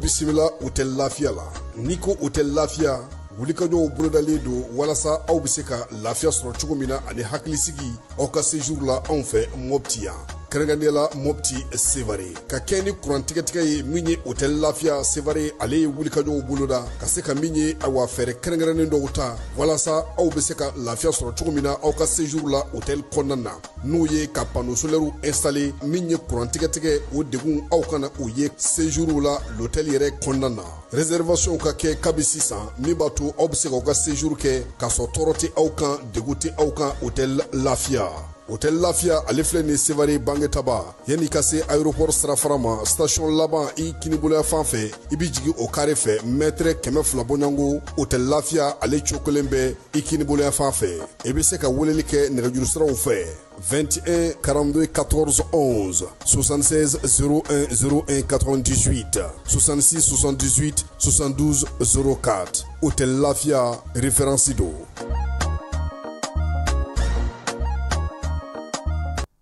Bisimila Hôtel Lafiya la. N'i ko Hôtel Lafiya, wulikajɔw bolodalen don walasa aw bɛ se ka lafiya sɔrɔ cogo min na ani hakilisigi aw ka séjour la anw fɛ Mopti yan, kɛrɛnkɛrɛnnenya la Mopti Sevare. Ka kɛ ni kuran tigɛtigɛ ye min ye Hôtel Lafiya Sevare, ale ye wulikajɔw boloda ka se ka min ye, awa, fɛɛrɛ kɛrɛnkɛrɛnnen dɔw ta walasa aw bɛ se ka lafiya sɔrɔ cogo min na aw ka séjour la hôtel kɔnɔna na, n'o ye ka panneau solaire installé. Min ye kuran tigɛtigɛ, o degun aw kana o ye séjour la l'hôtel yɛrɛ kɔnɔna na. Réservation ka kɛ kabi sisan, min b'a to aw bɛ se k'aw ka séjour kɛ k'a sɔrɔ tɔɔrɔ tɛ aw kan, degun tɛ aw kan. Hôtel Lafiya, Hôtel Lafiya, ale filɛ nin Sevare Bangetaba, yanni ka se aéroport sirafara ma, station laban i kiniboloya fan fɛ, i bɛ jigin o carré fɛ, mètre 200 bɔɲɔgɔnko, Hôtel Lafiya ale cokolen bɛ i kiniboloya fan fɛ. I bɛ se ka weleli kɛ nɛgɛjuru siraw fɛ: 21 42 14 11, 76 01 01 98, 66 78 72 04. Hôtel Lafia, référence do.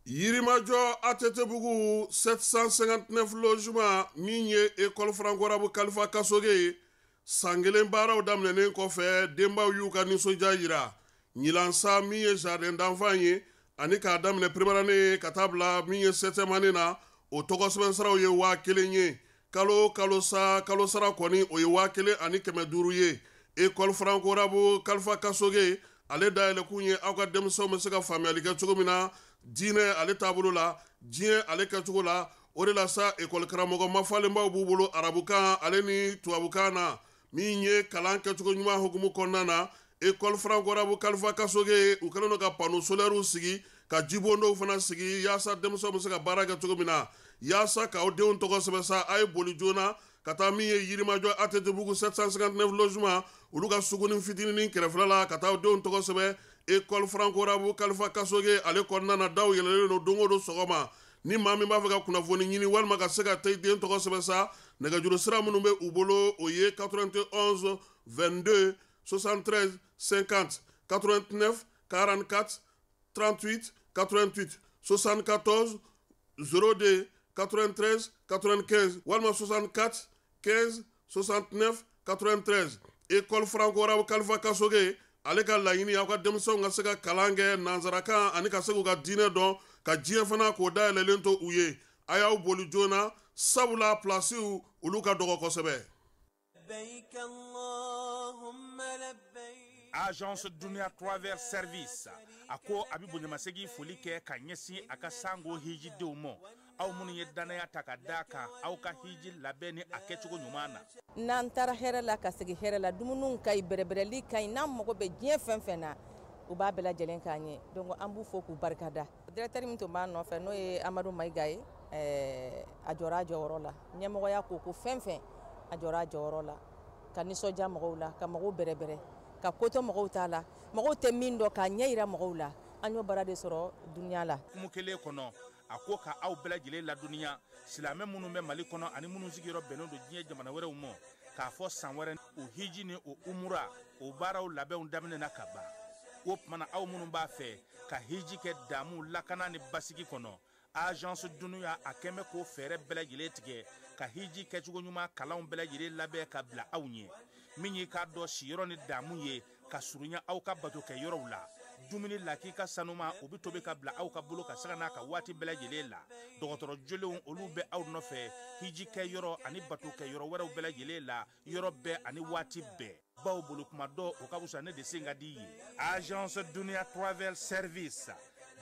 Yirimajɔ ATT-bugu, 759 logement, min ye école franco-arabe Kalifa Kasoge ye, san kelen baaraw daminɛnen kɔfɛ, denbaw y'u ka nisɔndiya yira. Ɲinan min ye jardin d'enfant ye, ani k'a daminɛ première année ka taa bila min ye septième année na, o tɔgɔ sɛbɛn siraw ye 1000 ye. Kalo kalo sa, kalo sara kɔni, o ye 1500 ye. École franco-arabe Kalifa Kasoge, ale dayɛlɛkun ye aw ka denmisɛnw bɛ se ka faamuyali kɛ cogo min na diinɛ ale taabolo la, diɲɛ ale kɛcogo la. O de la sa, ekɔli karamɔgɔ mafalenbaw b'u bolo arabukan ale ni tubabukan na. Min ye kalan kɛcogo ɲuman hukumu kɔnɔna na, école franco-arabe Kalifa Kasoge, u kɛlen don ka panneau solaire sigi, ka jibondow fana sigi, yaasa denmisɛnw bɛ se ka baara kɛ cogo min na. Yaasa k'aw denw tɔgɔ sɛbɛn sa, a ye boli joona ka taa min ye Yirimajɔ ATT-bugu, 759 logement, olu ka suguni fitininin kɛrɛfɛla la, ka taa aw denw tɔgɔ sɛbɛn école franco-arabe Kalifa Kasoge ale kɔnɔna na. Daw yɛlɛlen don don o don sɔgɔma. Ni maa min b'a fɛ ka kunnafoni ɲini walima ka se ka taa i den tɔgɔ sɛbɛn sa, nɛgɛjuru sira minnu bɛ u bolo, o ye 91 22 73 50, 89 44 38 88, 74 02 93 95 walima 64 15 69 93. École franco-arabe Kalifa Kasoge ale ka laɲini, aw ka denmisɛnw ka se ka kalan kɛ nansarakan ani ka se k'u ka diinɛ dɔn, ka diɲɛ fana k'o dayɛlɛlen to u ye. A y'aw boli joona, sabula pilasiw olu ka dɔgɔ kosɛbɛ. Agence Dunia Travel Service a ko a bɛ bonyamasegin foli kɛ ka ɲɛsin a ka sango hijidenw ma, aw minnu ye danaya ta ka d'a kan aw ka hiji labɛn ni a kɛcogo ɲuman na. N'an taara hɛrɛ la ka segin hɛrɛ la, dumuniw ka ɲi, bɛrɛbɛrɛli ka ɲi, n'an mago bɛ diɲɛ fɛn fɛn na, u b'a bɛɛ lajɛlen k'an ye. Donc an b'u fo k'u barikada. Directeur min tun b'a nɔfɛ, n'o ye Amadu Mayiga ye, a jɔra a jɔyɔrɔ la. Ɲɛmɔgɔya ko ko fɛn fɛn, a jɔra a jɔyɔrɔ la ka nisɔndiya mɔgɔw la, ka mɔgɔw bɛrɛbɛrɛ, ka kotɔ mɔgɔw t'a la, mɔgɔw tɛ min dɔn, k'a ɲɛ yira mɔgɔw la. An y'o baara de sɔrɔ dunuya la. Hukumu kelen kɔnɔ, a ko ka aw bɛɛ lajɛlen ladɔnniya, silamɛ minnu bɛ Mali kɔnɔ ani minnu sigiyɔrɔ bɛnnen don diɲɛ jamana wɛrɛw ma, k'a fɔ san wɛrɛ o hiji ni o umura, o baaraw labɛnw daminɛna ka ban. O tumana, aw minnu b'a fɛ ka hiji kɛ damu, lakana ni basigi kɔnɔ, Agence Dunuya a kɛn bɛ k'o fɛɛrɛ bɛɛ lajɛlen tigɛ ka hiji kɛcogo ɲuman kalanw bɛɛ lajɛlen labɛn ka bila aw ɲɛ. Min y'i k'a dɔn siyɔrɔ ni damu ye ka surunya aw ka bato kɛ yɔrɔw la, dumuni lakika sanuma, o bɛ tobi ka bila aw ka bolo ka sanga n'a ka waati bɛɛ lajɛlen la. Dɔgɔtɔrɔ jolenw, olu bɛ aw nɔfɛ hiji kɛ yɔrɔ ani bato kɛ yɔrɔ wɛrɛw bɛɛ lajɛlen la, yɔrɔ bɛɛ ani waati bɛɛ, baw bolo kuma dɔ o ka fisa ne de sen ka di ye. Agence Dunia Travel Service,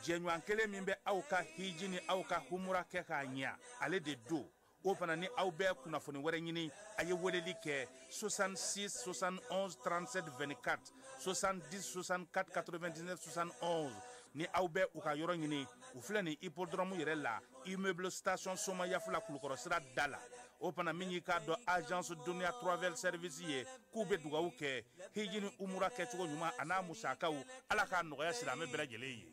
jɛɲɔgɔn kelen min bɛ aw ka hiji ni aw ka humura kɛ k'a ɲɛ, ale de don. O fana ni aw bɛ kunnafoni wɛrɛ ɲini, a ye weleli kɛ 66 71 37 24, 70 64 99 71. Ni aw bɛ u ka yɔrɔ ɲini, u filɛ nin hippodrome yɛrɛ la, immeuble station Somayafula, Kulukɔrɔ sira da la. O fana, min y'i k'a dɔn Agence Dunia Travel Service ye, k'u bɛ dugawu kɛ hiji ni umura kɛcogo ɲuman a n'a musakaw, Ala k'a nɔgɔya silamɛ bɛɛ lajɛlen ye.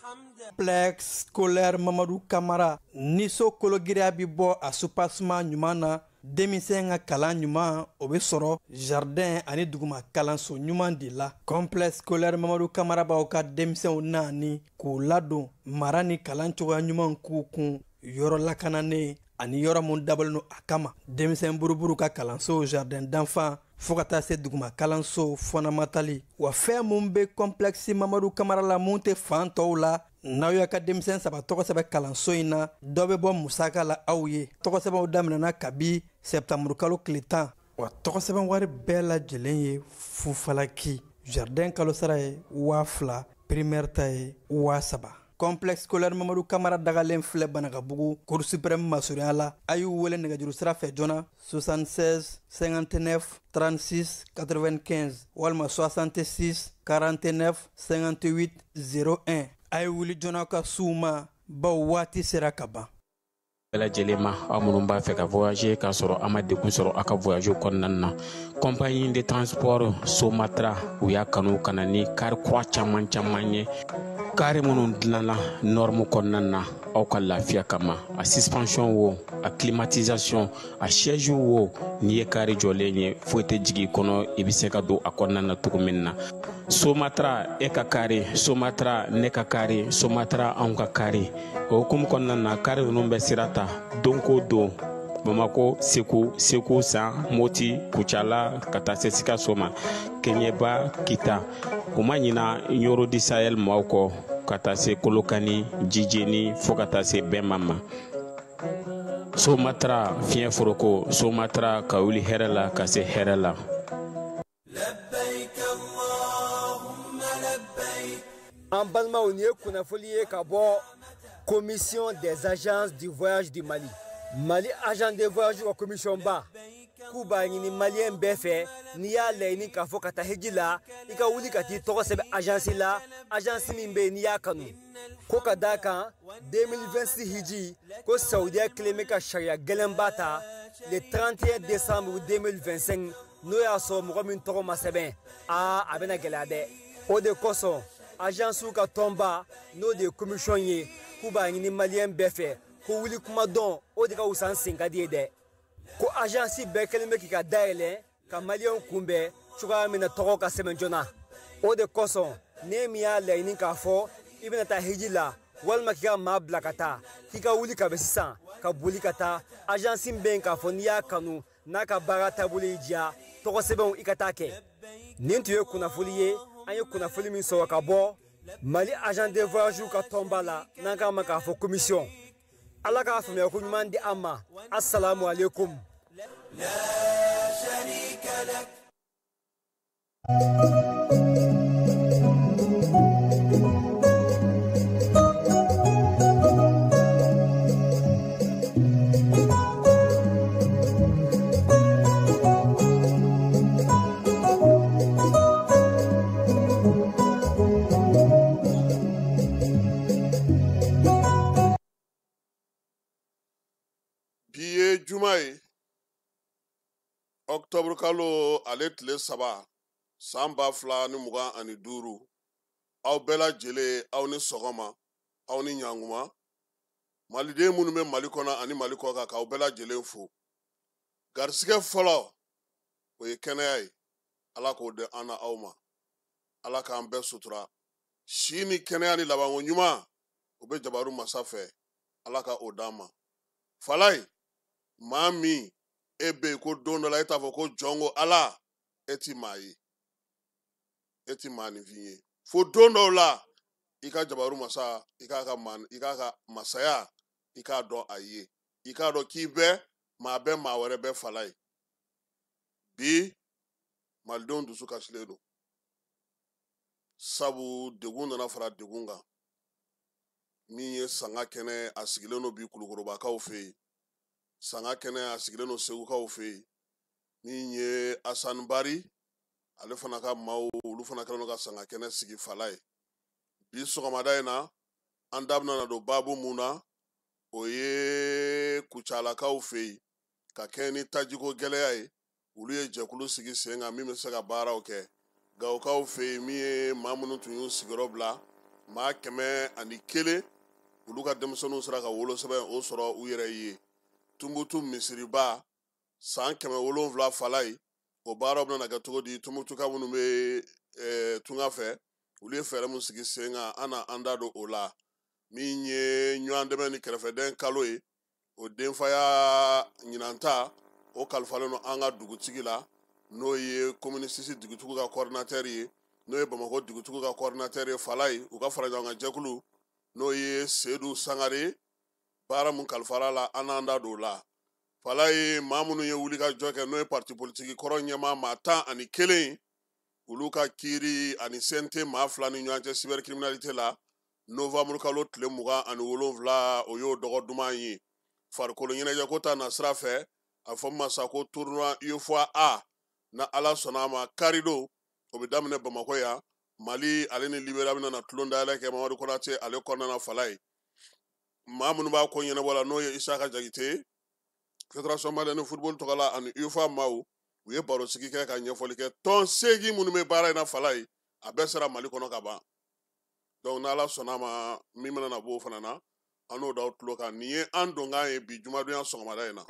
Complexe scolaire Mamadu Kamara ni so kologiriya bɛ bɔ a soubassement ɲuman na, denmisɛn ka kalan ɲuman, o bɛ sɔrɔ jardin ani duguma kalanso ɲuman de la. Complexe scolaire Mamadu Kamara b'aw ka denmisɛnw naani k'u ladon mara ni kalan cogoya ɲuman k'u kun yɔrɔ lakananen. ani yɔrɔ mun dabɔlen don a kama. Denmisɛn buruburu ka kalanso jardin d'enfants fo ka taa se duguma kalanso fondamental. Wa fɛn mun bɛ complexe Mamadu Kamara la mun tɛ fan tɔw la, n'aw y'a ka denmisɛn 3 tɔgɔ sɛbɛn kalanso in na, dɔ bɛ bɔ musaka la aw ye. Tɔgɔ sɛbɛnw daminɛna kabi septembre kalo tile 10. Wa tɔgɔ sɛbɛn wari bɛɛ lajɛlen ye fufalaki. Jardin kalo sara ye 2000, primaire ta ye 3000. Complexe scolaire Mamadu Kamara dagalen filɛ Banakabugu Cour suprême masurunya la. A y'u wele nɛgɛjuru sira fɛ joona 76 59 36 95 walima 66 49 58 01. A ye wuli joona ka s'u ma baw waati sera ka ban. Bɛɛ lajɛlen ma, aw minnu b'a fɛ ka voyager k'a sɔrɔ a ma degun sɔrɔ a ka voyage kɔnɔna na, compagnie de transport Somatra u y'a kanu ka na ni car kura caman caman ye, car minnu dilanna norme kɔnɔna na aw ka lafiya kama. A suspension wo, a climatisation, a siège wo, n'i ye car jɔlen ye foyi tɛ jigin i kɔnɔ, i bɛ se ka don a kɔnɔna na cogo min na. Somatra e ka kari, Somatra ne ka kari, Somatra anw ka kari. O hukumu kɔnɔna na, kari ninnu bɛ sira ta don ko don Bamako, Segu, Segu San, Moti, Kucala ka taa se Sikaso ma, Keɲeba, Kita. U ma ɲina Ɲoro di Sahel maaw kɔ ka taa se Kolokani, Jijeni fo ka taa se Bɛnma ma. Somatra fiɲɛ foroko, Somatra ka wuli hɛrɛ la ka se hɛrɛ la. An balimaw, nin ye kunnafoli ye ka bɔ Commission des agences du voyage du Mali. Mali agent de voyage ka commission ba k'u b'a ɲini maliyɛn bɛɛ fɛ, n'i y'a laɲini k'a fɔ ka taa hiji la, i ka wuli ka t'i tɔgɔ sɛbɛn agence la, agence min bɛ yen n'i y'a kanu. Ko ka d'a kan 2026 hiji ko Saudiya kelen bɛ ka sariya gɛlɛnba ta le 31 décembre 2025, n'o y'a sɔrɔ mɔgɔ min tɔgɔ ma sɛbɛn, aa a bɛna gɛlɛya dɛ. O de kosɔn agence ka tɔnba, n'o de ye commission ye, k'u b'a ɲini maliyɛn bɛɛ fɛ ko wuli kuma dɔn o de ka wusa n sen ka di ye dɛ. Ko agence bɛɛ kɛlen bɛ k'i ka dayɛlɛ ka maliyɛnw kunbɛn cogoya min na tɔgɔ ka sɛbɛn joona. O de kosɔn ne min y'a laɲini k'a fɔ i bɛna taa hiji la walima k'i ka maa bila ka taa, k'i ka wuli ka bɛ sisan ka boli ka taa agence min bɛ yen k'a fɔ n'i y'a kanu n'a ka baara taabolo y'i diya, tɔgɔ sɛbɛnw i ka taa kɛ. Nin tun ye kunnafoli ye, an ye kunnafoli min sɔrɔ ka bɔ Mali agent de voyage ka tɔnba la, n'an k'a ma k'a fɔ commission. Ala k'a faamuya ko ɲuman di an ma. Assalamu alaikum. Bi ye juma ye, octobre kalo ale tile 3 san 2025. Aw bɛɛ lajɛlen, aw ni sɔgɔma, aw ni ɲankuma. Maliden minnu bɛ Mali kɔnɔ ani Mali kɔ kan, k'aw bɛɛ lajɛlen fo. Garisigɛ fɔlɔ o ye kɛnɛya ye, Ala k'o di an na aw ma. Ala k'an bɛɛ sutura. Si ni kɛnɛya ni labanko ɲuman o bɛ jabaru masa fɛ, Ala ka o d'an ma. Falaye, maa min e bɛ yen ko don dɔ la e t'a fɔ ko jɔn ko Ala, e ti maa ye, e ti maaninfin ye. Fo don dɔw la i ka jabaru masa, i k'a ka maa, i k'a ka masaya, i k'a dɔn a ye, i k'a dɔn k'i bɛ maa bɛɛ maa wɛrɛ bɛ Falaye. Bi malidenw dusu kasilen don, sabu degun nana fara degun kan. Min ye sanga kɛnɛ, a sigilen don bi Kulukɔrɔbakaw fɛ yen. Sanga kɛnɛ, a sigilen don Segukaw fɛ yen. Min ye Asan Bari, ale fana ka maaw, olu fana kɛlen don ka sanga kɛnɛ sigi Falaye. Bi sɔgɔmada in na, an da bɛna don baabu mun na, o ye Kucalakaw fɛ yen, ka kɛɲɛ ni tajiko gɛlɛya ye. Olu ye jɛkulu sigi sen kan min bɛ se ka baaraw kɛ. Gawokaw fɛ yen, min ye maa minnu tun y'u sigiyɔrɔ bila, maa 101, olu ka denmisɛnninw sera ka wolosɛbɛn o sɔrɔ u yɛrɛ ye. Tumutu misiriba san 700 Falaye, o baaraw bɛna kɛ cogo di? Tumutuka minnu bɛ tunga fɛ, olu ye fɛɛrɛ mun sigi sen kan, an na an da don o la. Min ye ɲɔgɔn dɛmɛ ni kɛrɛfɛdɛn kalo ye, O denfaya ɲinanta o kalifalen don an ka dugutigi la, n'o ye commune 6 dugutigiw ka coordinateur ye, n'o ye Bamakɔ dugutigiw ka coordinateur ye Falaye, u ka fara ɲɔgɔn kan jɛkulu, n'o ye Seydou Sangare. Baara mun kalifara la, an n'an da don o la. Falaye, maa minnu ye wulikajɔ kɛ, n'o ye parti politique kɔrɔ ɲɛmaa maa 11, olu ka kiiri ani CNT maa 2 ni ɲɔgɔn cɛ cybercriminalité la, novembre kalo tile 27, o y'o dɔgɔ duman ye. Farikolo ɲɛnajɛ ko ta nasira fɛ, a fɔ min ma sa ko tournoi UFOA A, na Ala sɔnna a ma, karidon o bɛ daminɛ Bamakɔ yan. Mali ale ni Libéria bɛna na tulon dayɛlɛ kɛ Mamadu Konate ale kɔnɔna na Falaye. Maa minnu b'a ko ɲɛnabɔ la, n'o ye Isaka Jakite, Fédération malienne de football tɔgɔ la, ani UFOA maaw, u ye barosigi kɛ ka ɲɛfɔli kɛ. Tɔn 8 minnu bɛ baara in na Falaye, a bɛɛ sera Mali kɔnɔ ka ban. Donc n'Ala sɔnna a ma, min bɛna na b'o fana na, an n'o d'aw tulo kan. Nin ye an donkan ye bi jumadonya sɔgɔmada in na.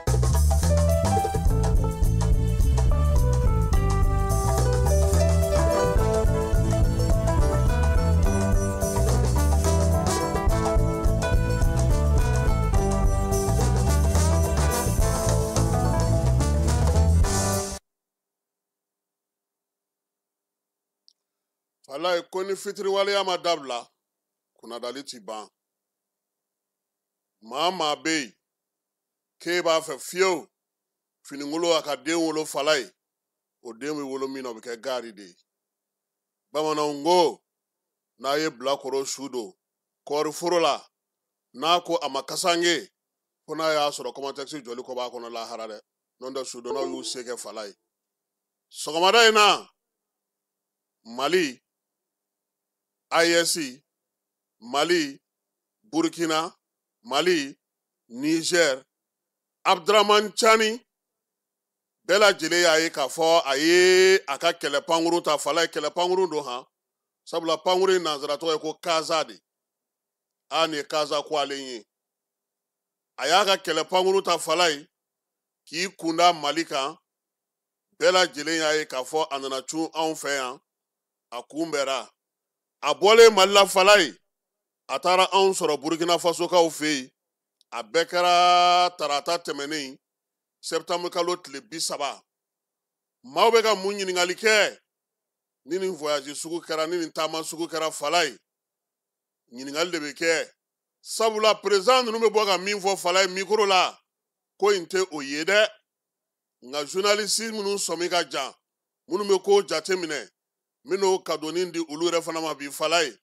Falaye, ko ni fitiriwaleya ma dabila, kunnadali ti ban. Maa maa bɛ yen k'e b'a fɛ fiyewu finingolo a ka den wolo Falaye, o den bɛ wolo min na, o bɛ kɛ gaari de ye. Bamananw ko n'a ye bilakoro su don kɔɔri foro la, n'a ko a ma kasange, fo n'a y'a sɔrɔ kɔmatɛkisi jɔli kɔ b'a kɔnɔ lahara dɛ. N'o tɛ sudonnaw y'u se kɛ Falaye. Sɔgɔmada in na, Mali, AES, Mali, Burkina, Mali, Niger, Abdramane Tiani bɛɛ lajɛlen y'a ye k'a fɔ a ye a ka kɛlɛ pankurun ta Falaye. Kɛlɛ pankurun don han, sabula pankurun in nanzara tɔgɔ ye ko Kaza de. A nin ye Kaza ko ale ye. A y'a ka kɛlɛ pankurun ta Falaye k'i kunda Mali kan. Bɛɛ lajɛlen y'a ye k'a fɔ a nana cun anw fɛ yan, a kunbɛra. A bɔlen Mali la Falaye, a taara anw sɔrɔ Burkina Fasokaw fɛ yen. A bɛɛ kɛra tarata tɛmɛnen, septembre kalo tile 30. Maaw bɛ ka mun ɲininkali kɛ ni nin voyage sugu kɛra, ni nin taama sugu kɛra Falaye? Ɲininkali de bɛ kɛ, sabula président ninnu bɛ bɔ ka min fɔ Falaye micro la, ko in tɛ o ye dɛ. Nka journaliste minnu sɔmi ka jan, minnu bɛ ko jateminɛ, n bɛ n'o kadoni di olu yɛrɛ fana ma bi Falaye.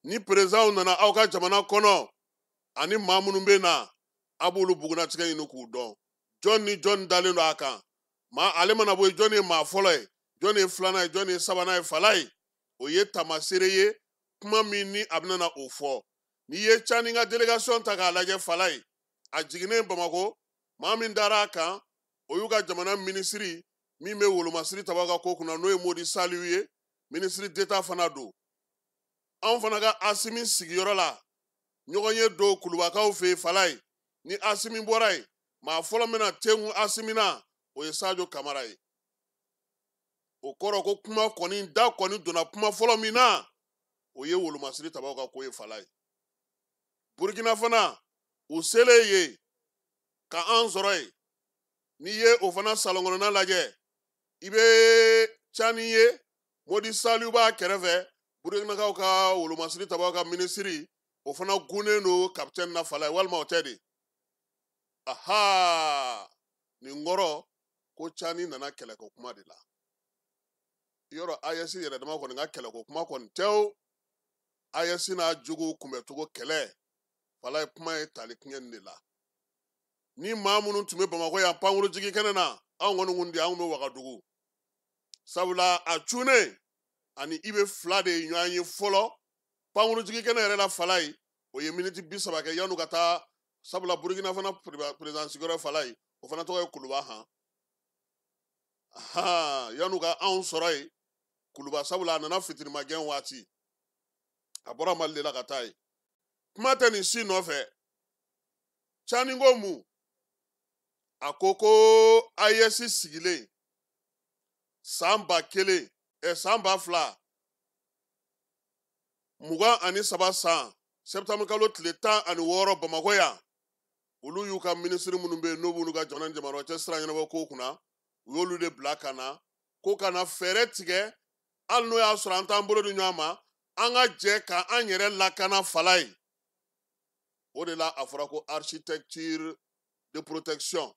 Ni président nana aw ka jamana kɔnɔ, ani maa minnu bɛ na, a b'olu bugunnatigɛ ɲini k'u dɔn. Jɔn ni jɔn dalen don a kan? Maa ale mana bɔ yen, jɔn ye maa fɔlɔ ye, jɔn ye filanan ye, jɔn ye sabanan ye Falaye? O ye taamasere ye, kuma min ni a bɛna na o fɔ. N'i ye Tiani ka délégation ta k'a lajɛ Falaye, a jiginnen Bamakɔ, maa min dara a kan, o y'u ka jamana minisiri min bɛ wolomasiri tabaga ka ko kunna, n'o ye Modi Saliu ye, ministre d'État fana don. Anw fana ka Asimi sigiyɔrɔ la, ɲɔgɔn ye don Kulubakaw fɛ yen Falaye. Ni Asimi bɔra yen, maa fɔlɔ min na tengu Asimi na, o ye Sadio Kamara ye. O kɔrɔ ko kuma kɔni da kɔni donna kuma fɔlɔ min na, o ye wolomasiri tabaw ka ko ye Falaye. Burkina fana, u selen yen ka an sɔrɔ yen. N'i ye o fana salon kɔnɔna lajɛ, i bɛ Tiani ye, Modi Saliu b'a kɛrɛfɛ, Burkinakaw ka wolomasiri tabaw ka minisiri, o fana gunnen don capitaine na Falaye, walima o tɛ de? Aha, nin kɔrɔ ko Tiani nana kɛlɛko kuma de la. Yɔrɔ AES yɛrɛ dama kɔni ka kɛlɛko kuma kɔni tɛ o. AES n'a juguw kunbɛcogo kɛlɛ Falaye, kuma ye tali kɛɲɛ nin de la. Ni maa minnu tun bɛ Bamakɔ yan pankurujigi kɛnɛ na, anw kɔni kun di, anw bɛ Wagadugu. Sabula a cunnen ani i bɛ fila de ye ɲɔgɔn ye fɔlɔ pankurujigi kɛnɛ yɛrɛ la Falaye, o ye miniti 30 kɛ yan'u ka taa. Sabula Burkina fana président sigiyɔrɔ Falaye, o fana tɔgɔ ye Kuluba han. Yan'u ka anw sɔrɔ yen Kuluba, sabula a nana fitirimagɛn waati, a bɔra Mali de la ka taa yen. Kuma tɛ nin si nɔfɛ. Tiani ko mun? A ko ko AES sigilen san 1000, san 2023 san septembre kalo tile 16 Bamakɔ yan, Olu y'u ka minisiri minnu bɛ yen n'o b'olu ka jamana ni jamana cɛ sira ɲɛnabɔ kow kunna, u y'olu de bila ka na ko ka na fɛɛrɛ tigɛ, hali n'o y'a sɔrɔ an t'an bolo di ɲɔgɔn ma, an ka jɛ ka an yɛrɛ lakana fala ye. O de la a fɔra ko architecture de protection.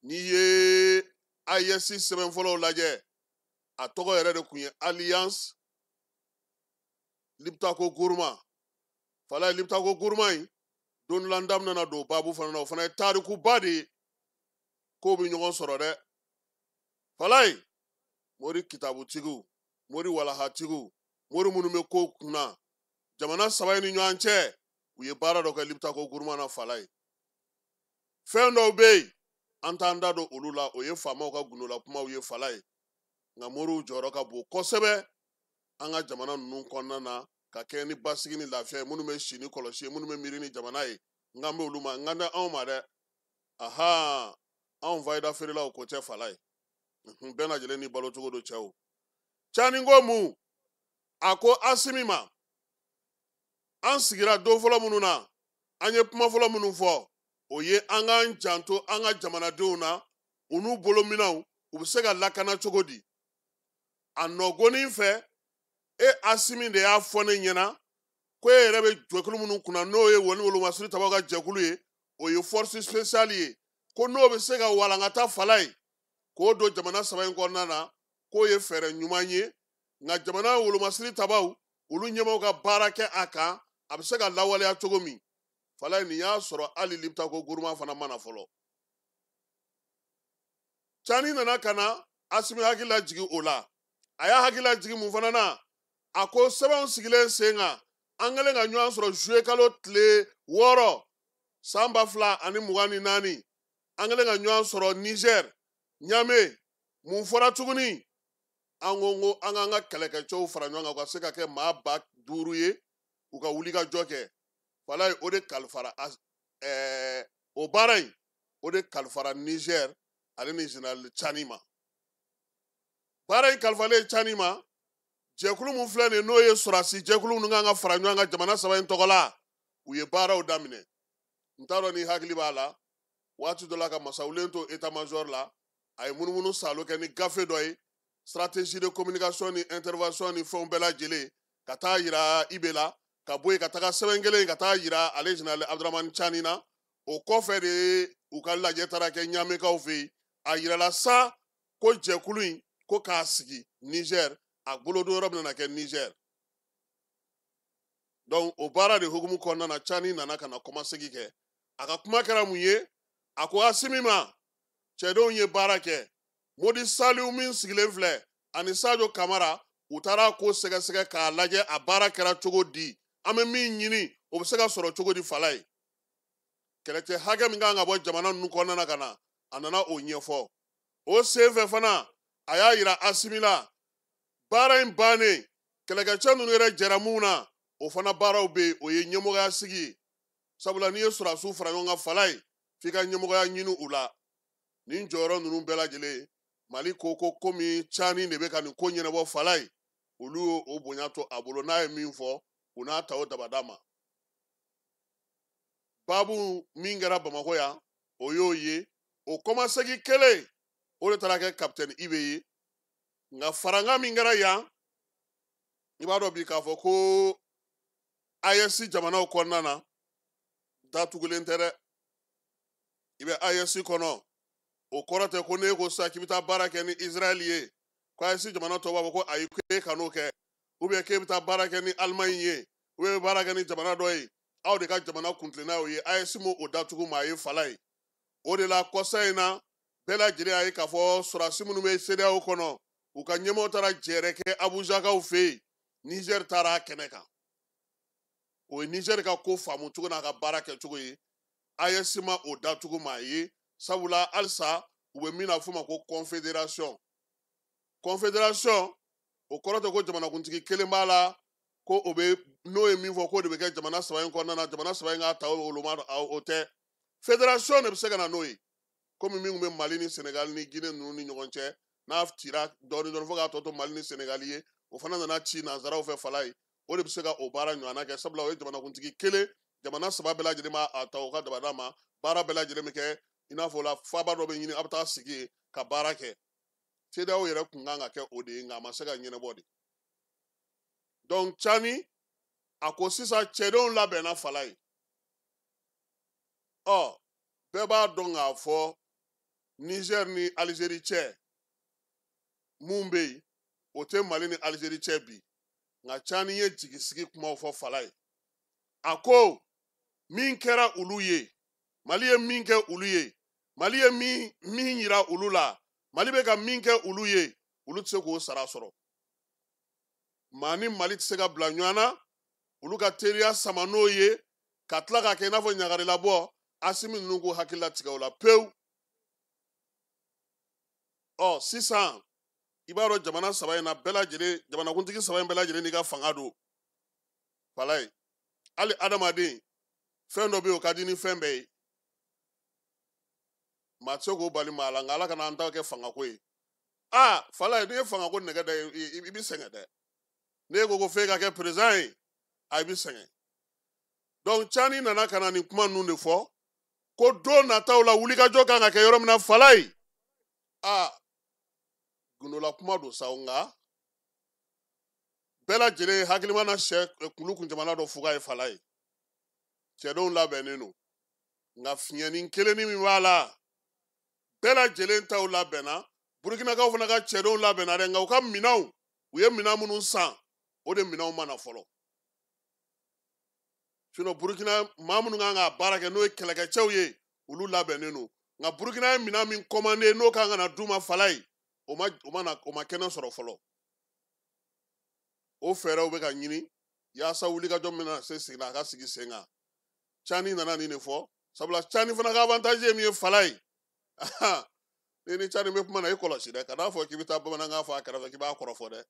N'i ye AES sɛbɛn fɔlɔw lajɛ, a tɔgɔ yɛrɛ de tun ye Alliance Liptako Gourma. Fala ye Liptako Gourma in, don dɔ la n da bɛna don baabu fana na, o fana ye tarikuba de ye, k'o bɛ ɲɔgɔn sɔrɔ dɛ. Fala ye mori kitabutigiw, mori walahatigiw, mori minnu bɛ kow kunna jamana saba in ni ɲɔgɔn cɛ, u ye baara dɔ kɛ Liptako Gourma na fala ye. Fɛn dɔw bɛ yen an t'an da don olu la, o ye faamaw ka gundola kumaw ye fala ye. Nka moriw jɔyɔrɔ ka bon kosɛbɛ an ka jamana ninnu kɔnɔna na, ka kɛ ni basigi ni lafiya ye, minnu bɛ si ni kɔlɔsi ye, minnu bɛ miiri ni jamana ye. N kan bɛ olu ma, n kan tɛ anw ma dɛ. Aha, anw fayida feerelaw ko tɛ fala ye. Bɛɛ lajɛlen ni balo cogo don cɛw. Cani ko mun? A ko Asimi ma, an sigira don fɔlɔ minnu na, an ye kuma fɔlɔ minnu fɔ, o ye an k'an janto an ka jamanadenw na, u n'u bolominɛnw, u bɛ se ka lakana cogo di? A nɔgɔnin fɛ, e Asimi de y'a fɔ ne ɲɛna ko e yɛrɛ bɛ jɛkulu minnu kunna, n'o ye wali wolomasiri tabaw ka jɛkulu ye, o ye force spéciale ye, ko n'o bɛ se ka walankata fala ye k'o don jamana saba in kɔnɔna na, k'o ye fɛɛrɛ ɲuman ye. Nka jamana wolomasiri tabaw, olu ɲɛmaaw ka baara kɛ a kan, a bɛ se ka lawaleya cogo min. Fala ye nin y'a sɔrɔ hali Liptako Gourma fana ma na fɔlɔ. Cani nana ka na Asimi hakili lajigin o la. A y'a hakili lajigin mun fana na? A ko sɛbɛnw sigilen sen kan, an kɛlen ka ɲɔgɔn sɔrɔ juillet kalo tile 6 san 2024, an kɛlen ka ɲɔgɔn sɔrɔ Niger, Niamey. Mun fɔra tuguni? An ko an k'an ka kɛlɛkɛcɛw fara ɲɔgɔn kan, u ka se ka kɛ maa 5000 ye, u ka wuli ka jɔ kɛ. Fala ye o de kalifara o baara in, o de kalifara Niger ale ni général Cani ma. Baara in kalifalen Cani ma, jɛkulu mun filɛ nin ye, n'o ye sɔrɔdasi jɛkulu minnu kan ka fara ɲɔgɔn kan jamana saba in tɔgɔ la, u ye baaraw daminɛ. N t'a dɔn ni hakili b'a la, waati dɔ la ka masawulen to état major la, a ye munumunu salo kɛ ni gafe dɔ ye, stratégie de communication ni intervention ni fɛnw bɛɛ lajɛlen, ka taa yira IB la, ka bɔ yen ka taga sɛbɛn kelen ka taa yira ale général Abdramane Cani na. O kɔfɛ de u ka lajɛ taara kɛ Ɲamekaw fɛ yen. A yirala sa ko jɛkulu in ko k'a sigi Niger, a bolodon yɔrɔ bɛna kɛ Niger. Donc o baara de hukumu kɔnɔna na, Cani nana ka na kɔmasegin kɛ. A ka kuma kɛra mun ye? A ko Asimi ma, cɛdenw ye baara kɛ. Modi Saliu min sigilen filɛ ani Sadio Kamara, u taara ko sɛgɛsɛgɛ k'a lajɛ a baara kɛra cogo di, an bɛ min ɲini o bɛ se ka sɔrɔ cogo di fala ye. Kɛlɛcɛ hakɛ min kan ka bɔ jamana ninnu kɔnɔna na ka na, a nana o ɲɛfɔ. O senfɛ fana, a y'a yira Asimi la, baara in bannen, kɛlɛkɛcɛ ninnu yɛrɛ jɛra mun na, o fana baaraw bɛ yen, o ye ɲɛmɔgɔya sigi ye. Sabula n'i ye sɔrɔdasiw fara ɲɔgɔn kan fala ye, f'i ka ɲɛmɔgɔya ɲini u la. Nin jɔyɔrɔ ninnu bɛɛ lajɛlen, Mali ko ko komi Cani de bɛ ka nin ko ɲɛnabɔ fala ye, olu y'o o bonya to a bolo, n'a ye min fɔ, u n'a ta o dabada ma. Baabu min kɛra Bamakɔ yan, o y'o ye. O kɔmasegin kelen, o de taara kɛ capitaine IB ye. Nka farankan min kɛra yan, i b'a dɔn bi k'a fɔ ko AES jamanaw kɔnɔna na, datugulen tɛ dɛ. I bɛ AES kɔnɔ, o kɔrɔ tɛ ko n'e ko sisan k'i bɛ taa baara kɛ ni Israël ye, ko AES jamana tɔw b'a fɔ ko ayi, k'e kan'o kɛ, ou bien k'e bɛ taa baara kɛ ni Allemagne ye, ou bien e bɛ baara kɛ ni jamana dɔ ye, aw de ka jamana kuntilenna y'o ye. AES m'o o datugu maa ye fala ye. O de la kɔsa in na, bɛɛ lajɛlen y'a ye k'a fɔ sɔrɔdasi minnu bɛ CEDEAO kɔnɔ, u ka ɲɛmɔgɔ taara jɛrɛ kɛ Abujakaw fɛ yen, Niger taara a kɛnɛ kan. O ye Niger ka ko faamu cogo n'a ka baara kɛcogo ye. AES ma o datugu maa ye, sabula halisa u bɛ min na f'o ma ko confédération. Confédération, o kɔrɔ tɛ ko jamanakuntigi kelen b'a la, ko o bɛ n'o ye min fɔ k'o de bɛ kɛ jamana saba in kɔnɔna na, jamana saba in k'a ta o woloma, o tɛ. Fédération de bɛ se ka na n'o ye, komi min tun bɛ Mali ni Sénégal ni Guinée ninnu ni ɲɔgɔn cɛ, n'a cira dɔɔni dɔɔni fo k'a tɔ to Mali ni Sénégal ye, o fana nana ci nanzaraw fɛ fala ye. O de bɛ se ka o baara ɲɔgɔnna kɛ, sabula o ye jamanakuntigi kelen Jamana saba bɛɛ lajɛlen b'a ta u ka dabada ma, baara bɛɛ lajɛlen bɛ kɛ i n'a fɔ la faaba dɔ bɛ ɲini a bɛ taa sigi yen ka baara kɛ. CEDEAO yɛrɛ kun kan ka kɛ o de ye, nka a ma se ka ɲɛnabɔ de. Donc Tchani a ko sisan cɛdenw labɛnna fala ye. Ɔ bɛɛ b'a dɔn k'a fɔ Niger ni Algérie cɛ mun bɛ yen, o tɛ Mali ni Algérie cɛ bi. Nka Tchani ye jigisigi kumaw fɔ fala ye. A ko min kɛra olu ye, Mali ye min kɛ olu ye, Mali ye min yira olu la, Mali bɛ ka min kɛ olu ye, olu tɛ se k'o sara sɔrɔ. Maa ni Mali tɛ se ka bila ɲɔgɔn na, olu ka teriya sama n'o ye, ka tila k'a kɛ i n'a fɔ ɲagarilabɔ. Asimi ninnu k'u hakili latigɛ o la pewu. Ɔ sisan i b'a dɔn jamana saba in na bɛɛ lajɛlen, jamanakuntigi saba in bɛɛ lajɛlen n'i ka fanga don fala ye. Hali adamaden fɛn dɔ bɛ yen o ka di ni fɛn bɛɛ ye, maa tɛ se k'o bali maa la, nka Ala kana an ta kɛ fangako ye. Aa fala ye, n'i ye fangako nɛgɛ da i bɛ sɛgɛn dɛ. N'e ko ko f'e ka kɛ président ye, a i bɛ sɛgɛn. Donc Tchani nana ka na nin kuma ninnu de fɔ ko don nataw la wulikajɔ kan ka kɛ yɔrɔ min na fala ye. Aa gundola kuma don sa, nka bɛɛ lajɛlen hakili mana sɛ kulu kun jamana dɔ fuga ye fala ye. Cɛdenw labɛnnen don, nka fiɲɛnin kelennin min b'a la, bɛɛ lajɛlen taw labɛnna. Burukinakaw fana ka cɛdenw labɛnna dɛ, nka u ka minɛnw, u ye minɛn minnu san, o de minɛnw ma na fɔlɔ. Sinon Burukina maa minnu kan ka baara kɛ n'o ye kɛlɛkɛcɛw ye, olu labɛnnen don. Nka Burukina ye minɛn min commandé n'o kan ka na d'u ma fala ye, o ma kɛnɛ sɔrɔ fɔlɔ. O fɛɛrɛw bɛ ka ɲini yaasa wulikajɔ min bɛna se sigi la, a ka sigi sen kan. Tchani nana nin de fɔ, sabula Tchani fana ka avantage ye min ye fala ye. Ni Tchani bɛ kuma na, i kɔlɔsi dɛ, kan'a fɔ k'i bɛ taa bamanankan fɔ a kɛrɛfɛ k'i b'a kɔrɔfɔ dɛ.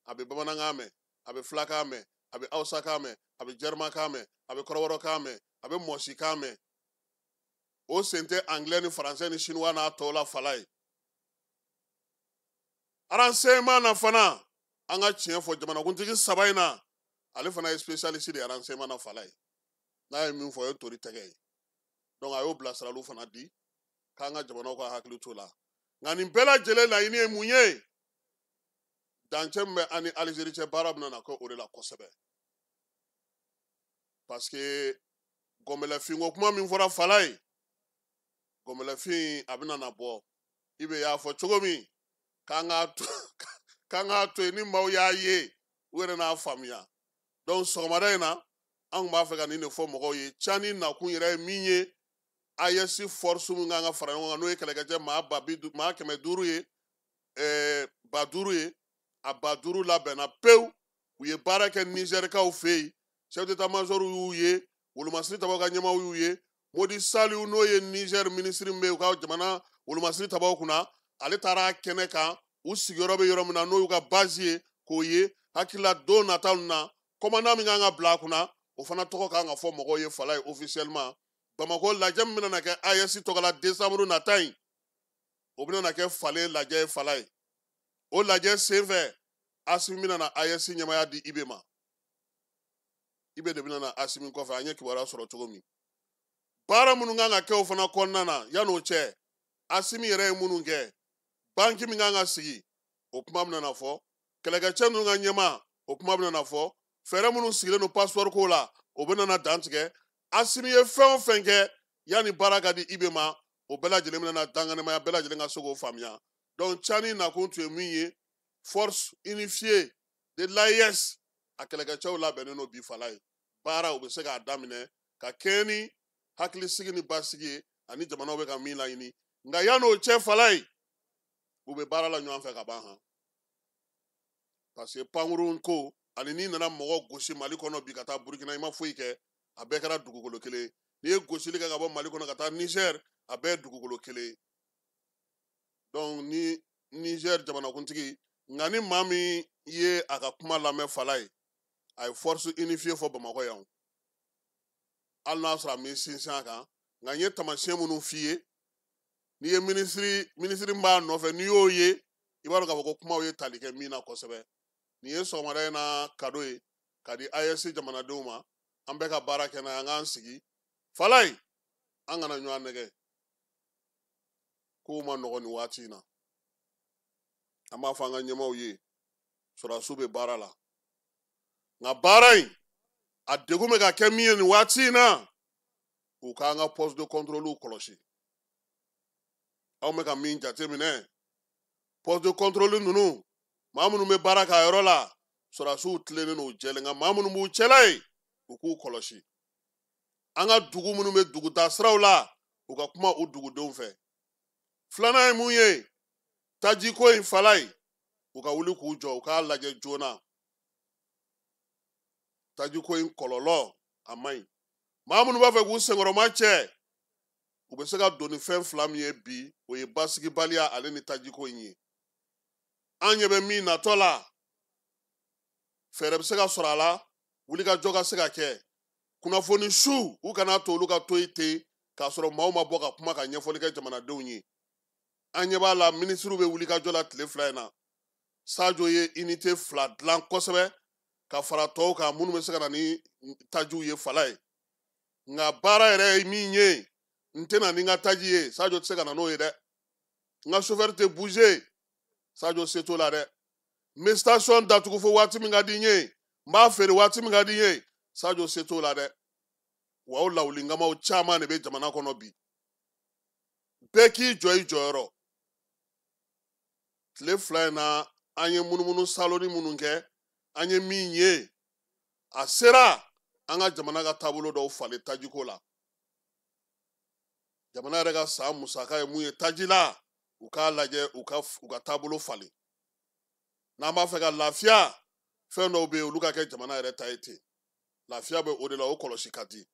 A bɛ bamanankan mɛn, a bɛ filakan mɛn, a bɛ hausakan mɛn, a bɛ jɛrimakan mɛn, a bɛ kɔrɔbɔrɔkan mɛn, a bɛ mɔsikan mɛn. O sen tɛ anglais ni français ni chinois n'a tɔw la fala ye. Renseignement na fana, an ka tiɲɛ fɔ jamanakuntigi saba in na, ale fana ye spécialiste de ye renseignement na fala ye. N'a ye min fɔ, o ye tori tɛgɛ ye. Donc a y'o bilasiraliw fana di k'an ka jamanaw ka hakili t'o la. Nka nin bɛɛ lajɛlen laɲini ye mun ye? Dancɛ min bɛ an ni Algérie cɛ, baara bɛna na kɛ o de la kosɛbɛ. Parce que gɔnbɛlɛfinko kuma min fɔra fala ye, gɔnbɛlɛfin a bɛna na bɔ. I bɛ y'a fɔ cogo min k'an k'a to yen, ni maaw y'a ye u yɛrɛ n'a faamuya. Donc sɔgɔmada in na, an tun b'a fɛ ka nin de fɔ mɔgɔw ye. Tchani nakun yɛrɛ ye min ye, AES force min kan ka fara ɲɔgɔn kan, n'o ye kɛlɛkɛcɛ maa 500 ye, 5000 ye, a 5000 labɛnna pewu. U ye baara kɛ Nizɛrikaw fɛ yen, chef d'état-major y'u ye, wolomasiri tabaw ka ɲɛmaaw y'u ye. Modi Saliu n'o ye Niger minisiri min bɛ u ka jamana wolomasiri tabaw kunna, ale taara kɛnɛ kan, u sigiyɔrɔ bɛ yɔrɔ min na n'o y'u ka base ye, k'o ye. Hakilila don nataw na, commandant min kan ka bila a kunna, o fana tɔgɔ kan ka fɔ mɔgɔw ye fala ye officiellement. Bamakɔ lajɛ min bɛna kɛ AES tɔgɔ la décembre nata in, o bɛna na kɛ falen lajɛ ye fala ye. O lajɛ senfɛ, Asimi bɛna na AES ɲɛmaaya di IB ma. IB de bɛna na Asimi kɔfɛ, an ye kibaruya sɔrɔ cogo min. Baara minnu kan ka kɛ o fana kɔnɔna na, yan'o cɛ, Asimi yɛrɛ ye minnu kɛ, banki min kan ka sigi, o kuma bɛna na fɔ. Kɛlɛkɛcɛ ninnu ka ɲɛmaa, o kuma bɛna na fɔ. Fɛɛrɛ minnu sigilen don passeport ko la, o bɛna na dantigɛ. Asimi ye fɛn o fɛn kɛ yanni baara ka di IB ma, o bɛɛ lajɛlen bɛna na danganimaya, bɛɛ lajɛlen ka se k'o faamuya. Donc Tchani nakun tun ye min ye, force unifiée de l'AES, a kɛlɛkɛcɛw labɛnnen don bi fala ye. Baara u bɛ se k'a daminɛ ka kɛɲɛ ni hakilisigi ni basigi ye, ani jamanaw bɛ ka min laɲini. Nka yan'o cɛ fala ye, u bɛ baara la ɲɔgɔn fɛ ka ban han. Parce que pankurun ko, ani n'i nana mɔgɔ gosi Mali kɔnɔ bi ka taa Burukina, i ma foyi kɛ, a bɛɛ kɛra dugukolo kelen ye. N'i ye gosili kɛ ka bɔ Mali kɔnɔ ka taa Niger, a bɛɛ ye dugukolo kelen ye. Donc ni Niger jamanakuntigi, nka ni maa min ye a ka kuma lamɛn fala ye, a ye force unifiée fɔ Bamakɔ yan. Hali n'a sɔrɔ a m'i sinsin a kan, nka n ye taamasiyɛn minnu f'i ye, n'i ye minisiri min b'a nɔfɛ, n'i y'o ye, i b'a dɔn k'a fɔ ko kumaw ye tali kɛ min na kosɛbɛ. Nin ye sɔgɔmada in na kado ye ka di AES jamanadenw ma, An bɛɛ ka baara kɛ n'a ye, an k'an sigi Falaye, an kana ɲɔgɔn nɛgɛ. Kow ma nɔgɔn nin waati in na. An b'a fɔ an ka ɲɛmaaw ye, sɔrɔdasiw bɛ baara la, nka baara in a degun bɛ ka kɛ min ye nin waati in na, u k'an ka poste de contrôle kɔlɔsi. Aw bɛ ka min jateminɛ, poste de contrôle ninnu, maa minnu bɛ baara k'a yɔrɔ la, sɔrɔdasiw tilennen don u jɛlen, nka maa minnu b'u cɛla yen, u k'u kɔlɔsi. An ka dugu minnu bɛ dugutaa siraw la, u ka kuma u dugudenw fɛ. Filanan ye mun ye? Tajiko in Falaye, u ka wuli k'u jɔ, u k'a lajɛ joona. Tajiko in kɔlɔlɔ a man ɲi. Maa minnu b'a fɛ k'u senkɔrɔma cɛ, u bɛ se ka don ni fɛn fila min ye bi, o ye basigibaliya ale ni tajiko in ye. An ɲɛ bɛ min natɔ la, fɛɛrɛ bɛ se ka sɔrɔ a la, wulikajɔ ka se ka kɛ. Kunnafoni su, u kana to olu ka to yen ten k'a sɔrɔ maaw ma bɔ ka kuma ka ɲɛfɔli kɛ jamanadenw ye. An ɲɛ b'a la, minisiriw bɛ wulikajɔ la tile fila in na. Sajo ye unité 2 dilan kosɛbɛ ka fara tɔw kan minnu bɛ se ka na ni tajiw ye Falaye. Nka baara yɛrɛ ye min ye, n tɛna ni n ka taji ye, Sajo tɛ se ka na n'o ye dɛ. N ka chauffeur tɛ bouger, Sajo se t'o la dɛ. N bɛ station datugu fo waati min ka di n ye, n b'a feere waati min ka di n ye, Sajo se t'o la dɛ. Wa o lawulinkamaw caman de bɛ jamana kɔnɔ bi. Bɛɛ k'i jɔ i jɔyɔrɔ. Tile fila in na, an ye munumunu saloni minnu kɛ, an ye min ye, a sera an ka jamana ka taabolo dɔw falen tajiko la. Jamana yɛrɛ ka san musaka ye mun ye taji la, u k'a lajɛ u ka taabolo falen. N'an b'a fɛ ka lafiya, fɛn dɔw bɛ yen olu ka kɛ jamana yɛrɛ ta ye ten. Lafiya bɛ o de la, o kɔlɔsi ka di.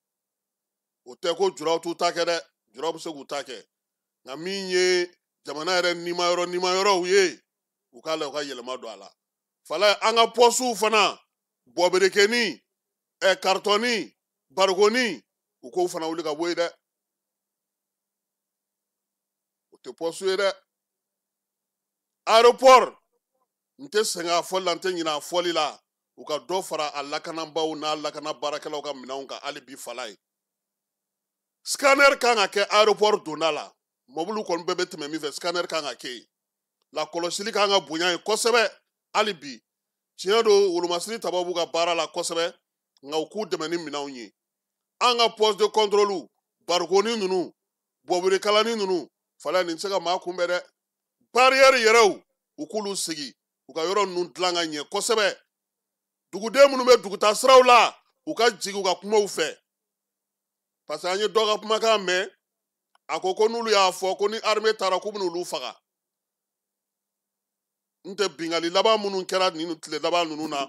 O tɛ ko juraw t'u ta kɛ dɛ, juraw bɛ se k'u ta kɛ. Nka min ye jamana yɛrɛ nimayɔrɔ ye, u k'a lajɛ u ka yɛlɛma don a la. Falaye, an ka pɔsiw fana, bɔberekeni, karitɔni, barikoni, u k'o fana wuli ka bɔ yen dɛ. O tɛ pɔsu ye dɛ. Aéroport, n tɛ sɛgɛn a fɔli la, n tɛ ɲinɛ a fɔli la. U ka dɔ fara a lakanabaaw n'a lakana baarakɛlaw ka minɛnw kan hali bi Falaye. Scanner kan ka kɛ aéroport donda la. Mɔbiliw kɔni bɛɛ bɛ tɛmɛ min fɛ, scanner kan ka kɛ yen. Lakɔlɔsili kan ka bonya yen kosɛbɛ hali bi. Tiɲɛ don, wolomasiri tabaw b'u ka baara la kosɛbɛ, nka u k'u dɛmɛ ni minɛnw ye. An ka poste de contrôle, barikoni ninnu, bɔberekalani ninnu, Falaye nin tɛ se ka maa kunbɛn dɛ. Barrière yɛrɛw, u k'olu sigi, u ka yɔrɔ ninnu dilan ka ɲɛ kosɛbɛ. Duguden minnu bɛ dugutaa siraw la, u ka jigin u ka kumaw fɛ. Parce que an ye dɔ ka kumakan mɛn, a ko ko n'olu y'a fɔ ko ni armée taara k'u bɛna olu faga. N tɛ bingali laban minnu kɛra nin tile laban ninnu na,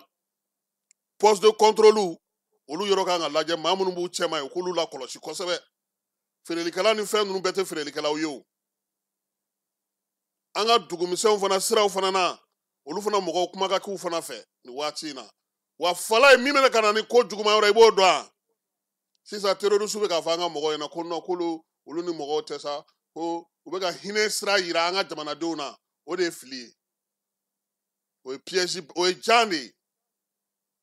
poste de contrôle olu yɔrɔ kan ka lajɛ, maa minnu b'u cɛma yen, u k'olu lakɔlɔsi kosɛbɛ. Feerelikɛla ni fɛn ninnu bɛɛ tɛ feerelikɛlaw ye o. An ka dugumisɛnw fana siraw fana na, olu fana mɔgɔw kuma ka k'u fana fɛ nin waati in na. Wa Falaye, min bɛna ka na ni ko juguman yɔrɔ, i b'o dɔn wa? Sisan terroriste bɛ k'a fɔ an ka mɔgɔw ɲɛna ko non, k'olu olu ni mɔgɔw tɛ sa, ko u bɛ ka hinɛ sira yira an ka jamanadenw na. O de ye fili ye, o ye piège, o ye jan de ye.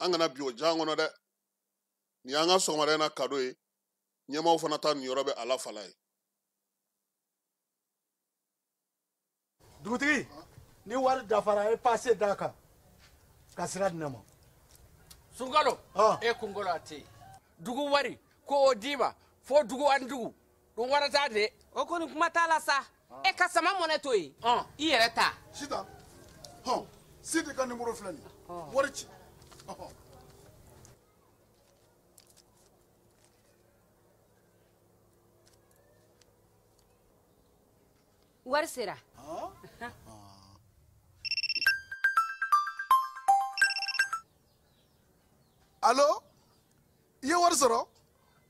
An kana bi o jan kɔnɔ dɛ. Nin y'an ka sɔgɔmada in na cadeau ye. Ɲɛmaaw fana ta nin yɔrɔ bɛ a la Falaye. Dugutigi, ni wari dafara, e passe d'a kan ka sira di ne ma. Sunkalo, e kunkolo a tɛ yen. Dugu wari ko o d'i ma fo dugu ani dugu dun wara t'a de. O kɔni kuma t'a la sa. E ka sama mɔnɛ to yen, i yɛrɛ ta. Sitan, hɔn, Sidi ka numéro filɛ nin ye, wari ci. Wari sera. Allo, i ye wari sɔrɔ?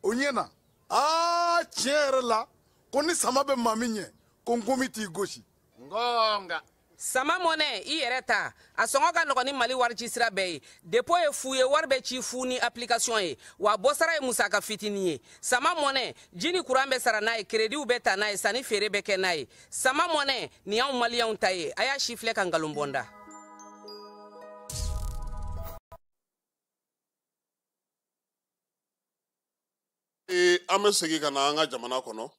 O ɲɛna. Aa, tiɲɛ yɛrɛ la, ko ni sama bɛ maa min ɲɛ, ko nkomi t'i gosi. Ngonga. Sama mɔnɛ, i yɛrɛ ta. A sɔngɔ ka nɔgɔn ni Mali wari ci sira bɛɛ ye. Dépôt ye fu ye, wari bɛ ci fu ni application ye. Wa bɔsara ye musaka fitinin ye. Sama mɔnɛ, ji ni kuran bɛ sara n'a ye, crédit bɛ ta n'a ye, sanni feere bɛ kɛ n'a ye. Sama mɔnɛ, nin y'anw maliyɛnw ta ye. A y'a si filɛ ka nkalon bɔ n da. An bɛ segin ka na an ka jamana kɔnɔ,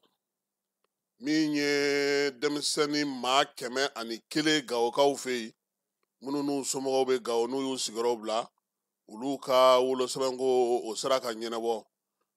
min ye denmisɛnnin maa 101 Gawokaw fɛ yen, minnu n'u somɔgɔw bɛ Gawo, n'u y'u sigiyɔrɔ bila, olu ka wolosɛbɛnko o sera ka ɲɛnabɔ.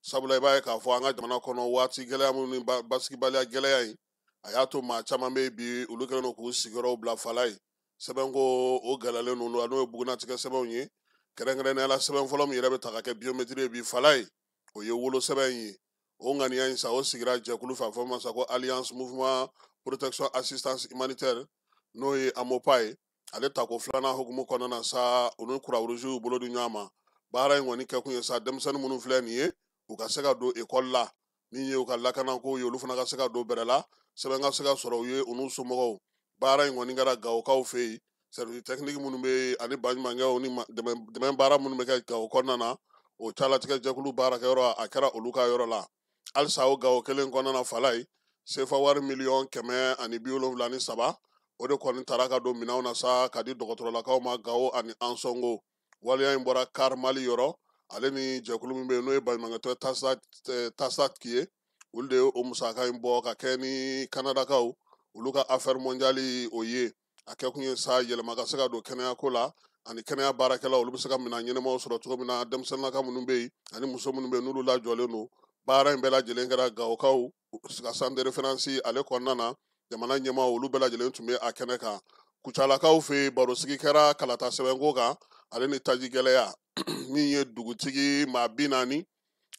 Sabula i b'a ye k'a fɔ an ka jamana kɔnɔ, waati gɛlɛya minnu ni basigibaliya gɛlɛya in, a y'a to maa caman bɛ yen bi, olu kɛlen don k'u sigiyɔrɔw bila fala ye. Sɛbɛnko o gɛlɛyalen don, n'o ye bugunatigɛ sɛbɛnw ye. Kɛrɛnkɛrɛnnenya la, sɛbɛn fɔlɔ min yɛrɛ bɛ ta ka kɛ biométrie ye bi fala ye, o ye wolosɛbɛn ye. O ŋaniya in sa, o sigira jɛkulu fɛ, a fɔ ma sa ko Alliance Mouvement Protection Assistance Humanitaire, n'o ye AMOPA ye. Ale tako filanan hukumu kɔnɔna na sa, u ni Croix-Rouge y'u bolo di ɲɔgɔn ma. Baara in kɔni kɛkun ye sa, denmisɛnnin minnu filɛ nin ye, u ka se ka don ekɔli la, min ye u ka lakanako ye, olu fana ka se ka don bɛrɛ la, sɛbɛn ka se ka sɔrɔ u ye, u n'u somɔgɔw. Baara in kɔni kɛra Gawokaw fɛ yen. Service technique minnu bɛ yen ani baɲumankɛw ni dɛmɛ baara minnu bɛ kɛ Gawo kɔnɔna na, o calatigɛ jɛkulu baarakɛyɔrɔ, a kɛra olu ka yɔrɔ la. Halisa o Gawo kelen kɔnɔna na, fala ye, sefa wari 173 miliyɔn, o de kɔni taara ka don minɛnw na sa ka di dɔgɔtɔrɔlakaw ma Gawo ani Ansɔngo. Waleya in bɔra CAR Mali yɔrɔ, ale ni jɛkulu min bɛ yen, n'o ye baɲumankɛtɔn Tasaki ye, olu de ye o musaka in bɔ ka kɛ ni Kanadakaw olu ka Affaire mondiale o ye. A kɛkun ye sa, yɛlɛma ka se ka don kɛnɛyako la, ani kɛnɛya baarakɛlaw, olu bɛ se ka minɛn ɲɛnamaw sɔrɔ cogo min na, denmisɛnninlaka minnu bɛ yen ani muso minnu bɛ yen, n'olu lajɔlen don. Baara in bɛɛ lajɛlen kɛra Gawokaw ka centre de référence ale kɔnɔna na. Jamana ɲɛmaaw, olu bɛɛ lajɛlen tun bɛ a kɛnɛ kan. Kucalakaw fɛ yen, barosigi kɛra kalata sɛbɛnko kan, ale ni taji gɛlɛya. Min ye dugutigi maa 40,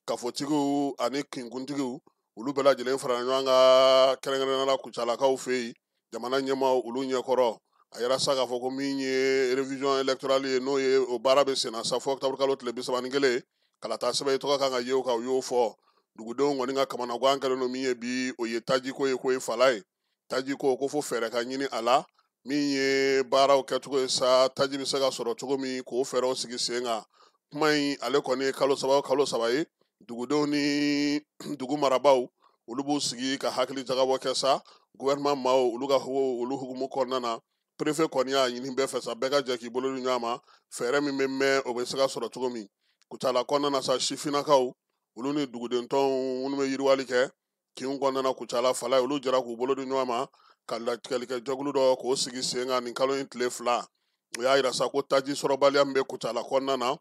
kafotigiw ani kinkuntigiw, olu bɛɛ lajɛlen fara ɲɔgɔn kan, kɛrɛnkɛrɛnnenya la Kucalakaw fɛ yen, jamana ɲɛmaaw olu ɲɛkɔrɔ. A yɛrɛ sa k'a fɔ ko min ye révision électorale ye, n'o ye o baara bɛ senna sa fɔ octobre kalo tile 31, kalata sɛbɛn i tɔgɔ kan ka ye o kan, u y'o fɔ. Dugudenw kɔni ka kamanagan kɛlen don min ye bi, o ye tajiko ye. Ko ye fala ye, tajiko ko fo fɛɛrɛ ka ɲini a la. Min ye baaraw kɛcogo ye sa, taji bɛ se ka sɔrɔ cogo min, k'o fɛɛrɛw sigi sen kan. Kuma in ale kɔni ye kalo 3 o kalo 3 ye, dugudenw ni dugu marabaaw, olu b'u sigi ka hakili jagabɔ kɛ sa gouvernement maaw olu ka olu hukumu kɔnɔna na. Préfet kɔni y'a ɲini bɛɛ fɛ sa, bɛɛ ka jɛ k'i bolo di ɲɔgɔn ma, fɛɛrɛ min bɛ mɛn, o bɛ se ka sɔrɔ cogo min. Kucala kɔnɔna na sa, sifinnakaw olu ni dugudentɔnw minnu bɛ yiriwali kɛ kinw kɔnɔna na Kucala fala ye, olu jɛra k'u bolo di ɲɔgɔn ma ka latigɛlikɛ jɛkulu dɔ k'o sigi sen kan nin kalo in tile 2. O y'a yira sa ko taji sɔrɔbaliya min bɛ Kucala kɔnɔna na,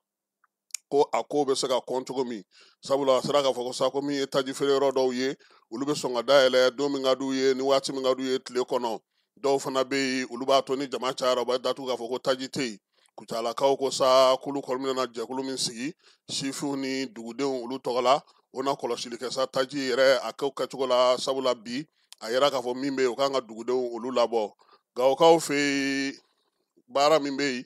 ko a ko bɛ se ka kɔn cogo min. Sabula a sera k'a fɔ ko sa, ko min ye taji feere yɔrɔ dɔw ye, olu bɛ sɔn ka dayɛlɛ don min ka d'u ye ni waati min ka d'u ye tile kɔnɔ. Dɔw fana bɛ yen, olu b'a to ni jama cayara, u b'a datugu k'a fɔ ko taji tɛ yen. Kucalakaw ko sa, k'olu kɔni bɛna jɛkulu min sigi sifinw ni dugudenw olu tɔgɔ la, o na kɔlɔsili kɛ sa taji yɛrɛ a kɛw kɛcogo la. Sabula bi a yɛrɛ k'a fɔ min bɛ yen, o kan ka dugudenw olu labɔ. Gawokaw fɛ yen, baara min bɛ yen,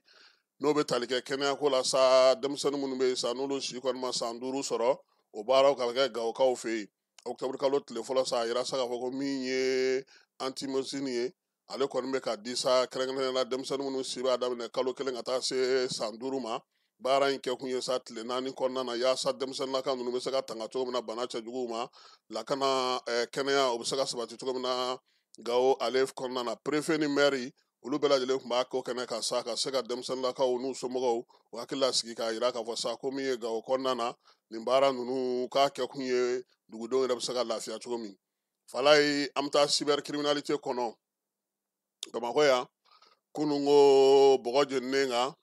n'o bɛ tali kɛ kɛnɛyako la sa, denmisɛnnin minnu bɛ yen sa, n'olu si kɔni ma san 5 sɔrɔ, o baaraw ka kɛ Gawokaw fɛ yen octobre kalo tile 1 sa. A yira sa k'a fɔ ko min ye antimosine ye, ale kɔni bɛ ka di sa, kɛrɛnkɛrɛnnenya la denmisɛnnin minnu si b'a daminɛ kalo 1 ka taa se san 5 ma. Baara in kɛkun ye sa, tile 4 kɔnɔna na, yaasa denmisɛnninlaka ninnu bɛ se ka tanga cogo min na bana cɛjuguw ma, lakana, kɛnɛya, o bɛ se ka sabati cogo min na Gawo ale kɔnɔna na. Préfet ni maire, olu bɛɛ lajɛlen tun b'a ko kɛnɛ kan sa, ka se ka denmisɛnninlakaw n'u somɔgɔw u hakili lasigi, k'a yira k'a fɔ sa ko min ye Gawo kɔnɔna na, nin baara ninnu k'a kɛkun ye dugudenw yɛrɛ bɛ se ka lafiya cogo min. Falaye, an bɛ taa cybercriminalité kɔnɔ Bamakɔ yan. Kunun ko bɔgɔ jeninen kan,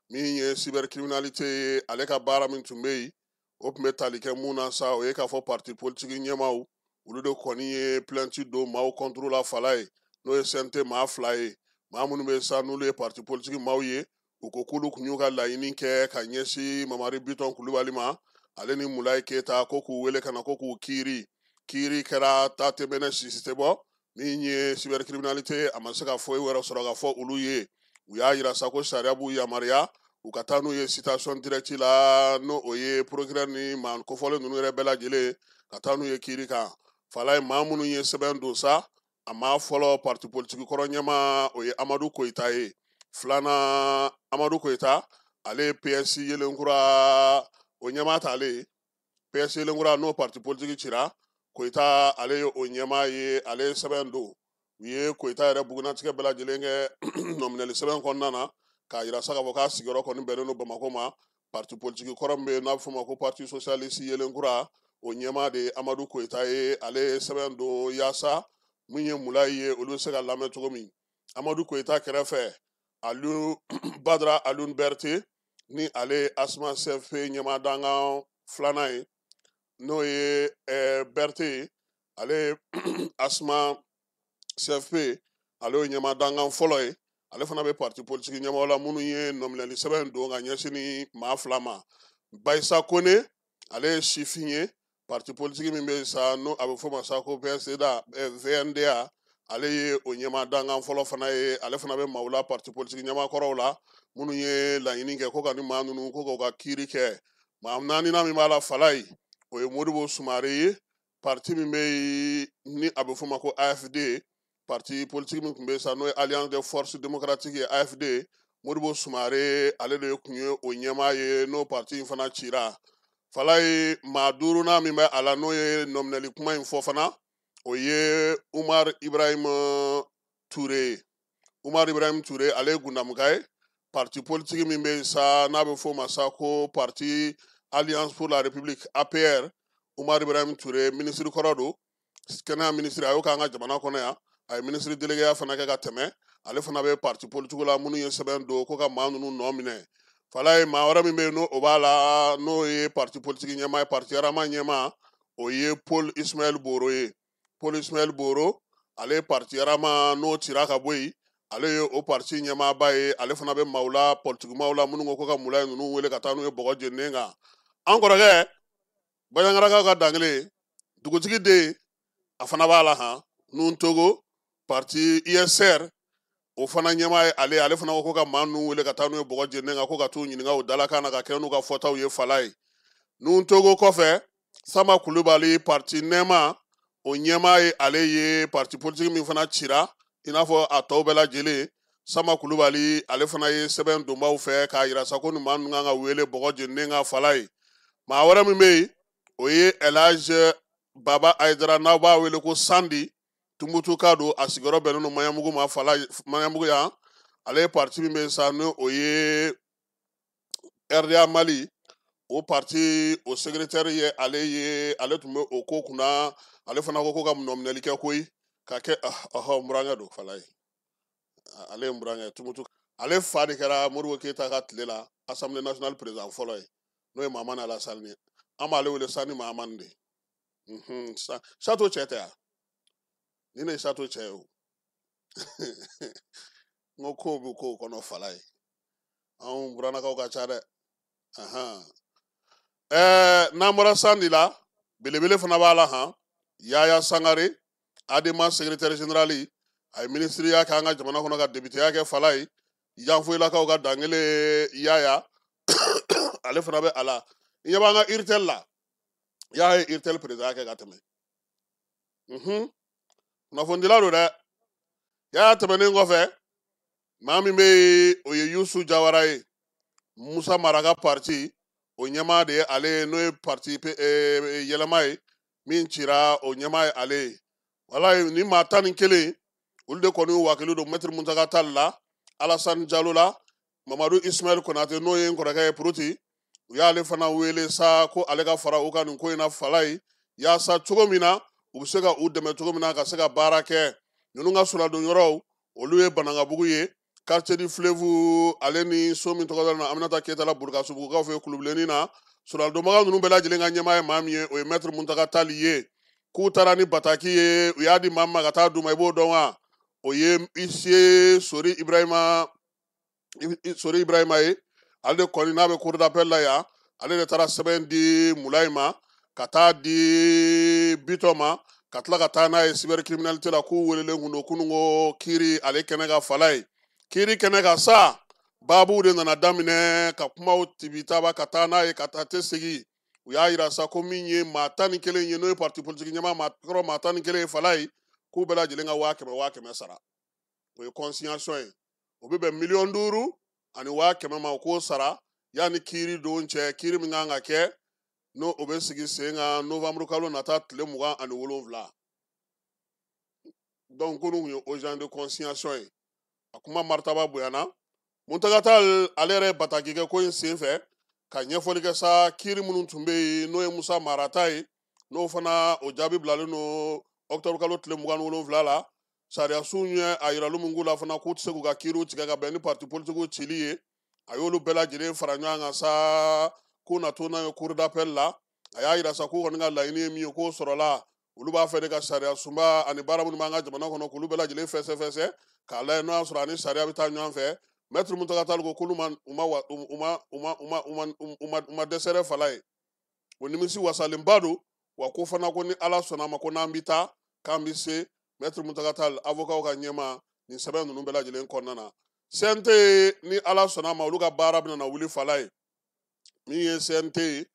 min ye cybercriminalité ye, ale ka baara min tun bɛ yen, o tun bɛ tali kɛ mun na sa, o ye k'a fɔ parti politique ɲɛmaaw, olu de kɔni ye plainte don maaw contre la fala ye, n'o ye CNT maa 2 ye. Maa minnu bɛ sa, n'olu ye parti politique maaw ye, u ko k'olu tun y'u ka laɲini kɛ ka ɲɛsin Mamari Bitɔn Kulubali ma, ale ni Mulayi Keyita, ko k'u wele ka na ko k'u kiiri. Kiiri kɛra, ta tɛ mɛnɛ, sisi tɛ bɔ. Min ye cybercriminalité, a ma se ka foyi wɛrɛ sɔrɔ ka fɔ olu ye. U y'a yira sa ko sariya b'u yamaruya u ka taa n'u ye citation directe la, n'o o ye procureur ni maa kofɔlen ninnu yɛrɛ bɛɛ lajɛlen, ka taa n'u ye kiiri kan. Falaye, maa minnu ye sɛbɛn don sa, a maa fɔlɔ, parti politique kɔrɔ ɲɛmaa, o ye Amadu Koyita ye. Filanan, Amadu Koyita, ale ye PS Yelenkura o ɲɛmaa t'ale ye. PS Yelenkura, n'o parti politique cira, Koyita ale ye o ɲɛmaa ye, ale ye sɛbɛn don. U ye Koyita yɛrɛ bugunatigɛ bɛɛ lajɛlen kɛ nɔminɛli sɛbɛn kɔnɔna na, k'a yira sa k'a fɔ k'a sigiyɔrɔ kɔni bɛnnen don Bamakɔ ma. Parti politique kɔrɔ min bɛ yen, n'a bɛ f'o ma ko Parti socialiste Yelenkura, O ɲɛmaa de ye Amadu Koyita ye. Ale ye sɛbɛn don yaasa mun ye Mulayi ye, olu bɛ se ka lamɛn cogo min. Amadu Koyita kɛrɛfɛ, Aliou Badara Alioune Berté, ni ale ye Asma CFP ɲɛmaa dankan filanan ye, n'o ye Berté ye, ale ye Asma CFP, ale ye ɲɛmaa dankan fɔlɔ ye. Ale fana bɛ parti politique ɲɛmaaw la minnu ye nɔminɛli sɛbɛn don ka ɲɛsin ni maa fila ma. Bayisa Kone, ale ye sifin ye, parti politique min bɛ sa, n'o a bɛ f'o ma sa ko PSDA, VNDA, ale ye o ɲɛmaa dankan fɔlɔ fana ye. Ale fana bɛ maaw la parti politique ɲɛmaakɔrɔw la minnu ye laɲini kɛ ko ka ni maa ninnu ko k'u ka kiiri kɛ. Maa naaninan min b'a la Falayi, o ye Modibo Sumare ye, parti min bɛ yen ni a bɛ f'o ma ko AFD, parti politique min tun bɛ sa, n'o ye Alliance des forces démocratiques ye, AFD. Modibo Sumare, ale de tun ye o ɲɛmaa ye, n'o parti in fana cira. Falayi, maa duurunan min bɛ a la, n'o ye nɔminɛli kuma in fɔ fana, o ye Umar Ibrahim Ture ye. Umar Ibrahim Ture, ale ye Gundamuka ye, parti politique min bɛ yen sa, n'a bɛ f'o ma sa ko parti Alliance pour la République, APR. Umar Ibrahim Ture, minisiri kɔrɔ don, kɛnɛya minisiri, a y'o k'an ka jamana kɔnɔ yan, a ye minisiri délégué fana kɛ ka tɛmɛ. Ale fana bɛ parti politique la minnu ye sɛbɛn don ko ka maa ninnu nɔ minɛ. Falayi, maa wɛrɛ min bɛ yen, n'o o b'a la, n'o ye parti politique ɲɛmaa ye, parti Arama ɲɛmaa, o ye Paul Ismaël Boro ye. Paul Ismaël Boro, ale ye parti Arama, n'o cira ka bɔ yen, ale ye o parti ɲɛmaaba ye. Ale fana bɛ maaw la, politiki maaw la minnu ko ka Mulayi ninnu wele ka taa n'u ye bɔgɔ jeninen kan. An kɔrɔkɛ Bajangarakaw ka dankelen, dugutigi den, a fana b'a la han. Nun Togo, parti ISR, o fana ɲɛmaa ye ale. Ale fana ko ka maa ninnu wele ka taa n'u ye bɔgɔ jeninen kan, ko ka t'u ɲininka u dalakan na ka kɛ n'u ka fɔtaw ye. Falayi, Nun Togo kɔfɛ, Sama Kulubali, parti Nɛma, o ɲɛmaa ye ale ye, parti politique min fana cira i n'a fɔ a tɔw bɛɛ lajɛlen. Sama Kulubali, ale fana ye sɛbɛn donbaw fɛ k'a yira sa ko nin maa ninnu kan ka wele bɔgɔ jeninen kan. Falayi, maa wɛrɛ min bɛ yen, o ye Elhadj Baba Ayidara, n'aw b'a wele ko Sandi, Tumutuka don, a sigiyɔrɔ bɛnnen don Maɲanbugu ma. Falayi, Maɲanbugu yan, ale ye parti min bɛ yen sa, n'o o ye RDA Mali, o parti o secrétaire ye ale ye. Ale tun bɛ o ko kunna. Ale fana ko ka nɔminɛli kɛ koyi ka kɛ. Ɔhɔ, n burankɛ don. Falayi, ale ye n burankɛ, Tumutu. Ale fa de kɛra Modibo Keyita ka tile la Assemblée nationale président fɔlɔ ye, n'o ye Mahamani Alasani ye. An b'ale wele Sani Mahamani de. Sato cɛ tɛ yan, ni ne ye Sato cɛ ye o. N ko kow bɛ kow kɔnɔ. Falayi, anw burannakaw ka ca dɛ. N'an bɔra Sandi la, belebele fana b'a la han, Yaya Sangare, Adema secrétaire général, a ye minisiriya kɛ an ka jamana kɔnɔ, ka députéya kɛ. Falayi, Yanfoyilakaw ka dankelen, Yaya, ale fana bɛ a la. I ɲɛ b'an ka Iritel la, Yaya ye Iritel président kɛ ka tɛmɛ. Kunnafonidila don dɛ. Yaya tɛmɛnen kɔfɛ, maa min bɛ yen, o ye Yusu Jawara ye, Musa Mara ka parti, o ɲɛmaa de ye ale ye, n'o ye parti yɛlɛma ye min cira, o ɲɛmaa ye ale ye. Walayi, ni maa 11, olu de kɔni wakili don Maître Muntaka Tall la, Alassane Diallo la, Mamadu Ismaël Konate, n'o ye n kɔrɔkɛ ye Puruti, u y'ale fana wele sa ko ale ka fara u ka nin ko in na. Falayi, yaasa cogo min na u bɛ se ka u dɛmɛ cogo min na ka se ka baara kɛ. Ninnu ka soladon yɔrɔw, olu ye Banankabugu ye, quartier du Fleuve, ale ni so min tɔgɔ dalen don Aminata Keyita la, Burukasubugukaw fɛ Kulubilenni na. Soladonbaga ninnu bɛɛ lajɛlen ka ɲɛmaa ye maa min ye, o ye Maître Muntaka Tall ye. K'u taara ni bataki ye, u y'a di maa min ma ka taa d'u ma, i b'o dɔn wa? O ye huissier Sori Ibrahima, Sori Ibrahima ye. Ale de kɔni n'a bɛ cour d'appel la yan, ale de taara sɛbɛn di Mulayi ma, ka taa di Bitɔn ma, ka tila ka taa n'a ye cybercriminalité la, k'u welelen kun don kununko kiiri ale kɛnɛ ka. Falayi, kiiri kɛnɛ ka sa, baabuw de nana daminɛ ka kumaw tibitaba ka taa n'a ye ka taa tɛ segin. U y'a yira sa ko min ye maa 11 ye, n'o ye parti politique ɲɛmaa maa kɔrɔ maa 11 ye, Falayi, k'u bɛɛ lajɛlen ka 100,000 100,000 sara. O ye consignation ye, o bɛ bɛn 5,100,000 ma. O k'o sara yanni kiiri don cɛ, kiiri min kan ka kɛ, n'o o bɛ sigi sen kan novembre kalo nata tile 27. Donc ko n'u ye agent de consignation ye, a kuma martaba bonyana. Muntaka Tall, ale yɛrɛ ye bataki kɛ ko in sen fɛ ka ɲɛfɔli kɛ sa, kiiri minnu tun bɛ yen, n'o ye Musa Mara ta ye. N'o fana o jaabi bilalen don octobre kalo tile 27 la. Sariyasun ye a yirali min k'u la fana k'u tɛ se k'u ka kiiriw tigɛ ka bɛn ni parti politikiw cili ye. A y'olu bɛɛ lajɛlen fara ɲɔgɔn kan sa k'u na to n'a ye cour d'appel la. A y'a yira sa k'u kɔni ka laɲini ye min ye k'o sɔrɔla. Olu b'a fɛ de ka sariya sunba ani baara minnu b'an ka jamana kɔnɔ k'olu bɛɛ lajɛlen fɛsɛfɛsɛ k'a lajɛ n'o y'a sɔrɔ ani sariya bɛ taa ɲɔgɔn fɛ. Maître Mountaga Tall ko k'olu ma u ma u ma u ma u ma u ma u ma dɛsɛrɛ fala ye. O nimisi wasalenba don wa ko fana ko ni Ala sɔnna a ma ko n'an bɛ taa k'an bɛ se. Maître Mountaga Tall avocat ka ɲɛma nin sɛbɛn ninnu bɛɛ lajɛlen kɔnɔna na. CNT ni Ala sɔnna a ma olu ka baara bɛna na wuli fala ye. Min ye CNT ye,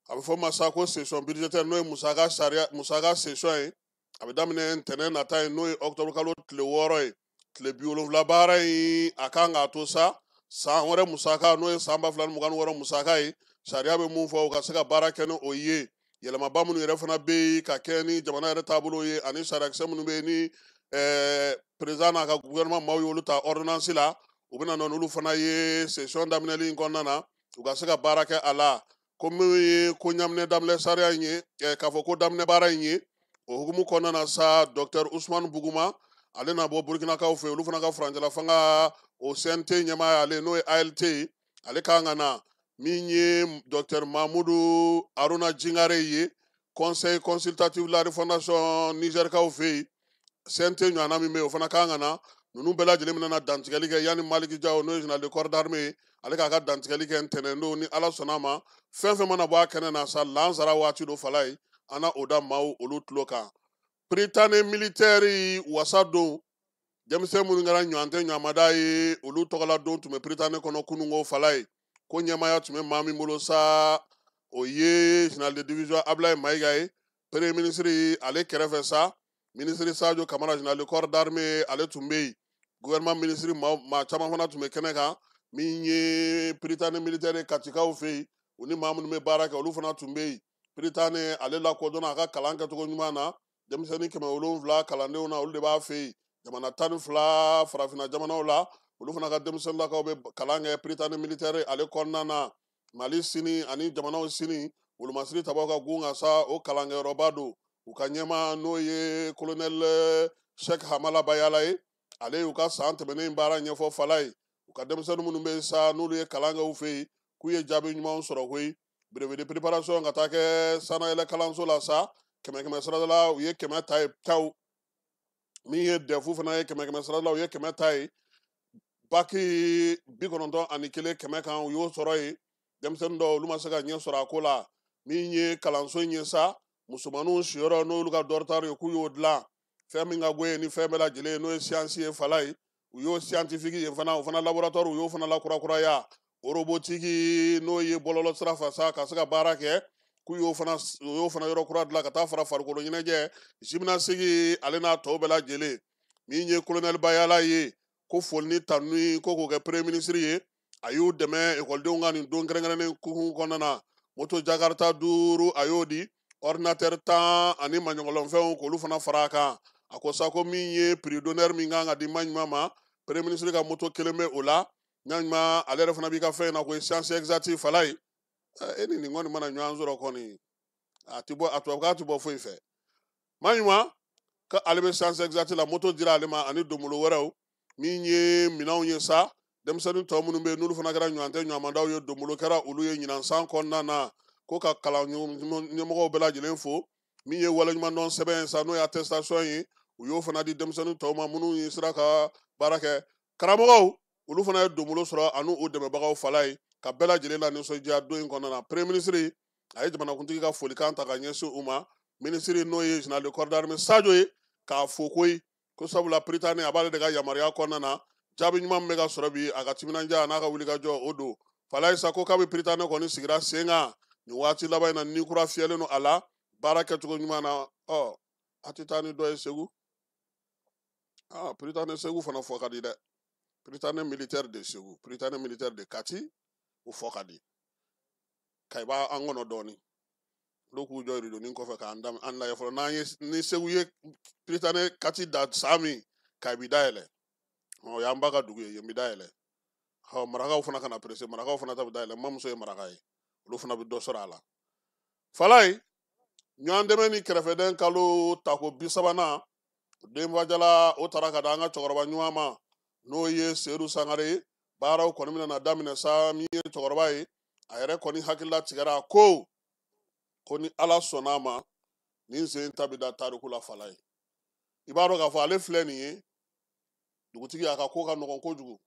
a bɛ fɔ ma sa ko session budgétaire n'o ye musaka sariya musaka session ye. A bɛ daminɛ ntɛnɛn nata ye n'o ye octobre kalo tile 6 ye. Tile 70 baara in a kan k'a to sa san wɛrɛ musaka n'o ye san 2026 musaka ye. Sariya bɛ mun fɔ u ka se ka baara kɛ ni o ye. Yɛlɛmaba minnu yɛrɛ fana bɛ yen ka kɛ ni jamana yɛrɛ taabolo ye ani sariyakisɛ minnu bɛ yen ni président n'a ka gouvernement maaw y'olu ta ordonnance la, u bɛna na n'olu fana ye session daminɛli in kɔnɔna na u ka se ka baara kɛ a la. Ko min ye ko ɲaminɛ daminɛ sariya in ye, k'a fɔ ko daminɛ baara in ye, o hukumu kɔnɔna na sa docteur Ousmane Buguma ale na bɔ Burkinakaw fɛ, olu fana ka furancɛla fanga o CNT ɲɛmaa y'ale n'o ye ALT ye, ale kan ka na. Min ye docteur Mamudu Aruna Jingare ye, conseil consultatif de la refondation Nigerkaw fɛ yen, CNT ɲɔgɔnna min bɛ yen o fana kan ka na. Ninnu bɛɛ lajɛlen bɛna na dantigɛli kɛ yanni Maliki Jaw n'o ye général de corps d'armée ye, ale k'a ka dantigɛli kɛ ntɛnɛn don ni Ala sɔnna a ma. Fɛn fɛn mana bɔ a kɛnɛ na sa lansara waati do fala ye, an na o da maaw olu tulo kan. Prytanée militaire wasa don, denmisɛn minnu kɛra ɲɔgɔn tɛ ɲɔgɔnmada ye olu tɔgɔla don tun bɛ Prytanée kɔnɔ kununko fala ye. Ko ɲɛmaaya tun bɛ maa min bolo sa o ye général de division Ablaye Mayiga ye. Premier ministre ale kɛrɛfɛ sa ministre Sadio Kamara général de corps d'armée ale tun bɛ yen. Gouvernement ministre maa caman fana tun bɛ kɛnɛ kan. Min ye Prytanée militaire Katikaw fɛ yen, u ni maa minnu bɛ baara kɛ olu fana tun bɛ yen. Prytanée ale lakodɔnna a ka kalan kɛcogo ɲuman na. Denmisɛnnin 700 kalandenw na olu de b'a fɛ yen. Jamana 12 farafinna jamanaw la olu fana ka denmisɛnninlakaw bɛ kalan kɛ Prytanée militaire ale kɔnɔna na. Mali sini ani jamanaw sini wolomasiri tabaw ka gun ka sa o kalankɛyɔrɔba don. U ka ɲɛma n'o ye colonel Cheikh Hamala Bayala ye, ale y'u ka san tɛmɛnen baara ɲɛfɔ fala ye. U ka denmisɛnnin minnu bɛ sa n'olu ye kalan kɛ u fɛ yen k'u ye jaabi ɲumanw sɔrɔ koyi. Brevet de préparation ka taa kɛ sanayɛlɛ kalanso la sa 100 sarada la u ye 100 ta ye taw. Min ye DEF fana ye 100 sarada la u ye 100 ta ye. Baki 91 100 kan u y'o sɔrɔ yen. Denmisɛnnin dɔw olu ma se ka ɲɛ sɔrɔ a ko la. Min ye kalanso in ye sa musomaninw siyɔrɔ n'olu ka dortoir ye k'u y'o dilan. Fɛn min ka go ye ni fɛn bɛɛ lajɛlen ye n'o ye science ye fala ye, u y'o scientifique ye fana, o fana laboratoire u y'o fana lakurakuraya. Robotique n'o ye bɔlɔlɔ sira fɛ sa ka se ka baara kɛ k'u y'o fana u y'o fana yɔrɔ kura dilan ka taa fara farikolo ɲɛnajɛ gymnastique ale n'a tɔw bɛɛ lajɛlen. Min ye colonel Bayala ye ko foli ni tanuni ko k'o kɛ premier ministre ye, a y'u dɛmɛ ekɔlidenw ka nin don kɛrɛnkɛrɛnnen hukumu kɔnɔna na. Moto Jakarta 5 a y'o di, ordinateur 10 ani maɲɔgɔlɔnfɛnw k'olu fana fara a kan. A ko sa ko min ye prix d'honneur min kan ka di Maɲuman ma, premier ministre ka moto 1 bɛ o la. Ɲaɲuman ale yɛrɛ fana b'i ka fɛn na ko ye science exacte fala ye. E ni nin kɔni mana ɲɔgɔn sɔrɔ kɔni, a ti bɔ a tubabukan ti bɔ foyi fɛ. Maɲuman ko ale bɛ science exacte la, moto dira ale ma ani donbolo wɛrɛw. Min ye minɛnw ye sa, denmisɛnnin tɔ minnu bɛ yen n'olu fana kɛra ɲɔgɔn tɛ ɲɔgɔnmadaw ye, donbolo kɛra olu ye ɲinan san kɔnɔna na. Ko ka kalan ɲɛmɔgɔw bɛɛ lajɛlen fo. Min ye waleɲumandɔn sɛbɛn ye sa n'o ye attestation ye, u y'o fana di denmisɛnnin tɔw ma minnu ye sera ka baara kɛ. Karamɔgɔw olu fana ye donbolo sɔrɔ ani u dɛmɛbagaw fala ye ka bɛɛ lajɛlen la nisɔndiya don in kɔnɔna na. Premier ministre a ye jamanakuntigi ka folikan ta ka ɲɛsin u ma. Ministre n'o ye général de corps d'armée Sadio ye k'a fo koyi ko sabula Prytanée a b'ale de ka yamaruya kɔnɔna na. Jaabi ɲuman min bɛ ka sɔrɔ bi a ka timinandiya n'a ka wulikajɔ o don. Falaye sa ko kabi Prytanée kɔni sigira sen kan nin waati laban in na, ni kura fiyɛlen don a la baara kɛcogo ɲuman na. Ɔ a tɛ taa ni dɔ ye Segu. Prytanée Segu fana fɔ ka di dɛ. Prytanée militaire de Segu, Prytanée militaire de Kati o fɔ ka di. Kayi b'a an kɔnɔ dɔɔni. Olu k'u jɔ rideau kɔfɛ k'an an lajɛ fɔlɔ. N'an ye ni Segu ye Prytanée Kati da san min, Kayi bi dayɛlɛ. O y'an ba ka dugu ye, yen bi dayɛlɛ. Marakaw fana kana pressé, marakaw fana ta bɛ dayɛlɛ. N mamuso ye maraka ye, olu fana bɛ dɔ sɔrɔ a la. Falaye Ɲɔgɔn dɛmɛ ni kɛrɛfɛdɛn kalo tako 30nan denbajala o taara ka da an ka cɛkɔrɔba ɲuman ma n'o ye Seydou Sangare ye. Baaraw kɔni bɛna na daminɛ sa. Min ye cɛkɔrɔba ye, a yɛrɛ kɔni hakilila tigɛra ko ni Ala sɔnna a ma, nin sen ta bɛ da tariku la fala ye. I b'a dɔn k'a fɔ ale filɛ nin ye dugutigi, a ka ko ka nɔgɔn kojugu.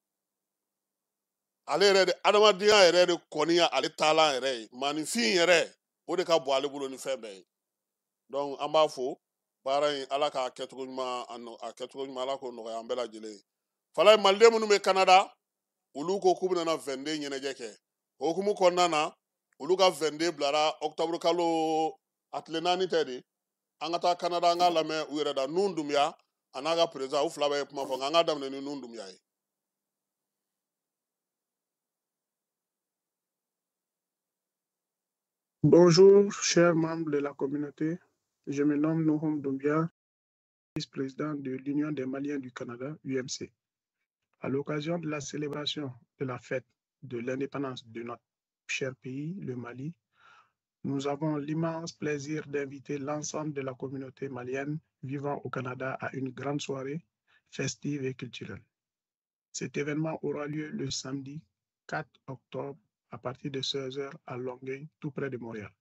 Ale yɛrɛ de adamadenya yɛrɛ de kɔni ye ale taalan yɛrɛ ye, maaninfin yɛrɛ o de ka bon ale bolo ni fɛn bɛɛ ye. Donc an b'a fo baara in, Ala k'a kɛcogo ɲuman, a kɛcogo ɲuman, Ala k'o nɔgɔya an bɛɛ lajɛlen ye. Fala ye maliden minnu bɛ Canada, olu ko k'u bɛna 22 ɲɛnajɛ kɛ. O hukumu kɔnɔna na, olu ka 22 bilara octobre kalo a tile 4 tɛ de. An ka taa Canada, an k'a lamɛn u yɛrɛ da. Nun Dunbiya a n'a ka président, u fila bɛɛ ye kuma fɔ, nka an k'a daminɛ ni Nun Dunbiya ye. Bonjour, chers membres de la communauté. Je me nomme Nouhoum Doumbia, vice-président de l'Union des Maliens du Canada, UMC. À l'occasion de la célébration de la fête de l'indépendance de notre cher pays, le Mali, nous avons l'immense plaisir d'inviter l'ensemble de la communauté malienne vivant au Canada à une grande soirée festive et culturelle. Cet événement aura lieu le samedi 4 octobre à partir de 16h à Longueuil, tout près de Montréal.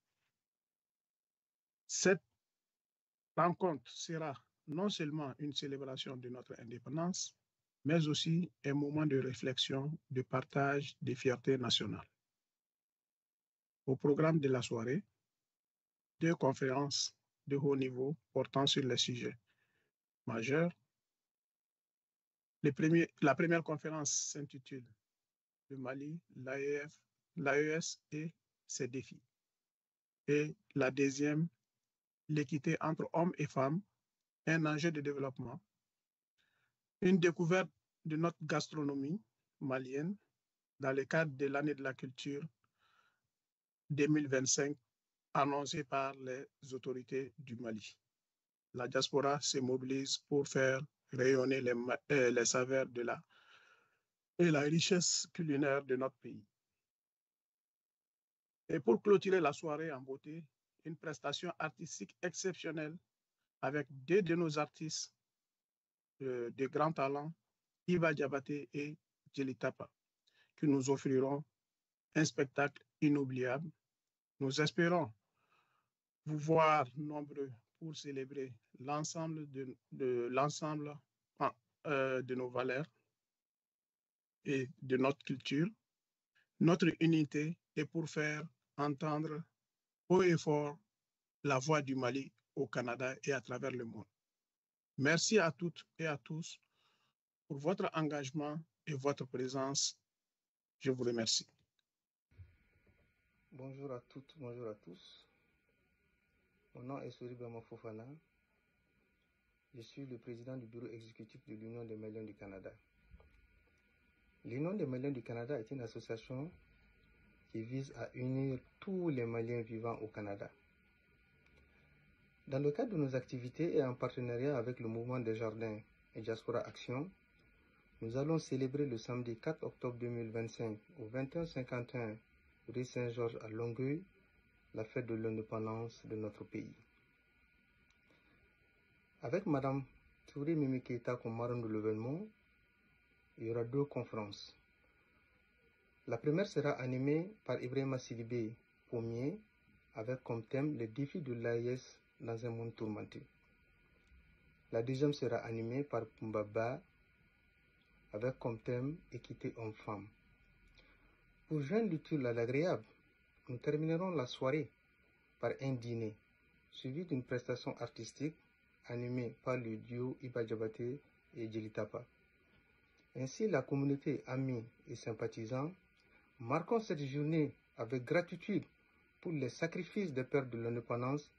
Cette rencontre sera non seulement une célébration de notre indépendance, mais aussi un moment de réflexion, de partage, de fierté nationale. Au programme de la soirée, 2 conférences de haut niveau portant sur les sujets majeurs. La première conférence s'intitule « Le Mali, l'AES et ses défis ». Et la deuxième, « L'équité entre hommes et femmes, un enjeu de développement ». Une découverte de notre gastronomie malienne dans le cadre de l'année de la culture 2025 annoncée par les autorités du Mali. La diaspora se mobilise pour faire rayonner les saveurs et la richesse culinaire de notre pays. Et pour clôturer la soirée en beauté, une prestation artistique exceptionnelle avec 2 de nos artistes de grands talents, Iba Diabaté et Djelitapa, qui nous offriront un spectacle inoubliable. Nous espérons vous voir nombreux pour célébrer l'ensemble de nos valeurs et de notre culture, notre unité, et pour faire entendre haut et fort la voix du Mali au Canada et à travers le monde. Merci à toutes et à tous pour votre engagement et votre présence. Je vous remercie. Bonjour à toutes, bonjour à tous. Mon nom est Souri Bama Fofana. Je suis le président du bureau exécutif de l'Union des Maliens du Canada. L'Union des Maliens du Canada est une association qui vise à unir tous les Maliens vivant au Canada. Dans le cadre de nos activités et en partenariat avec le mouvement des Jardins et Diaspora Action, nous allons célébrer le samedi 4 octobre 2025 au 2151 rue Saint-Georges à Longueuil, la fête de l'indépendance de notre pays. Avec Madame Touré Mimi Keita comme marraine de l'événement, il y aura 2 conférences. La première sera animée par Ibrahima Sidibé Pommier avec comme thème les défis de l'AES dans un monde tourmenté. La deuxième sera animée par Poumbaba avec comme thème équité homme-femme. Pour joindre l'utile à l'agréable, nous terminerons la soirée par un dîner suivi d'une prestation artistique animée par le duo Iba Diabaté et Djelitapa. Ainsi, la communauté amis et sympathisants marquons cette journée avec gratitude pour les sacrifices des pères de l'indépendance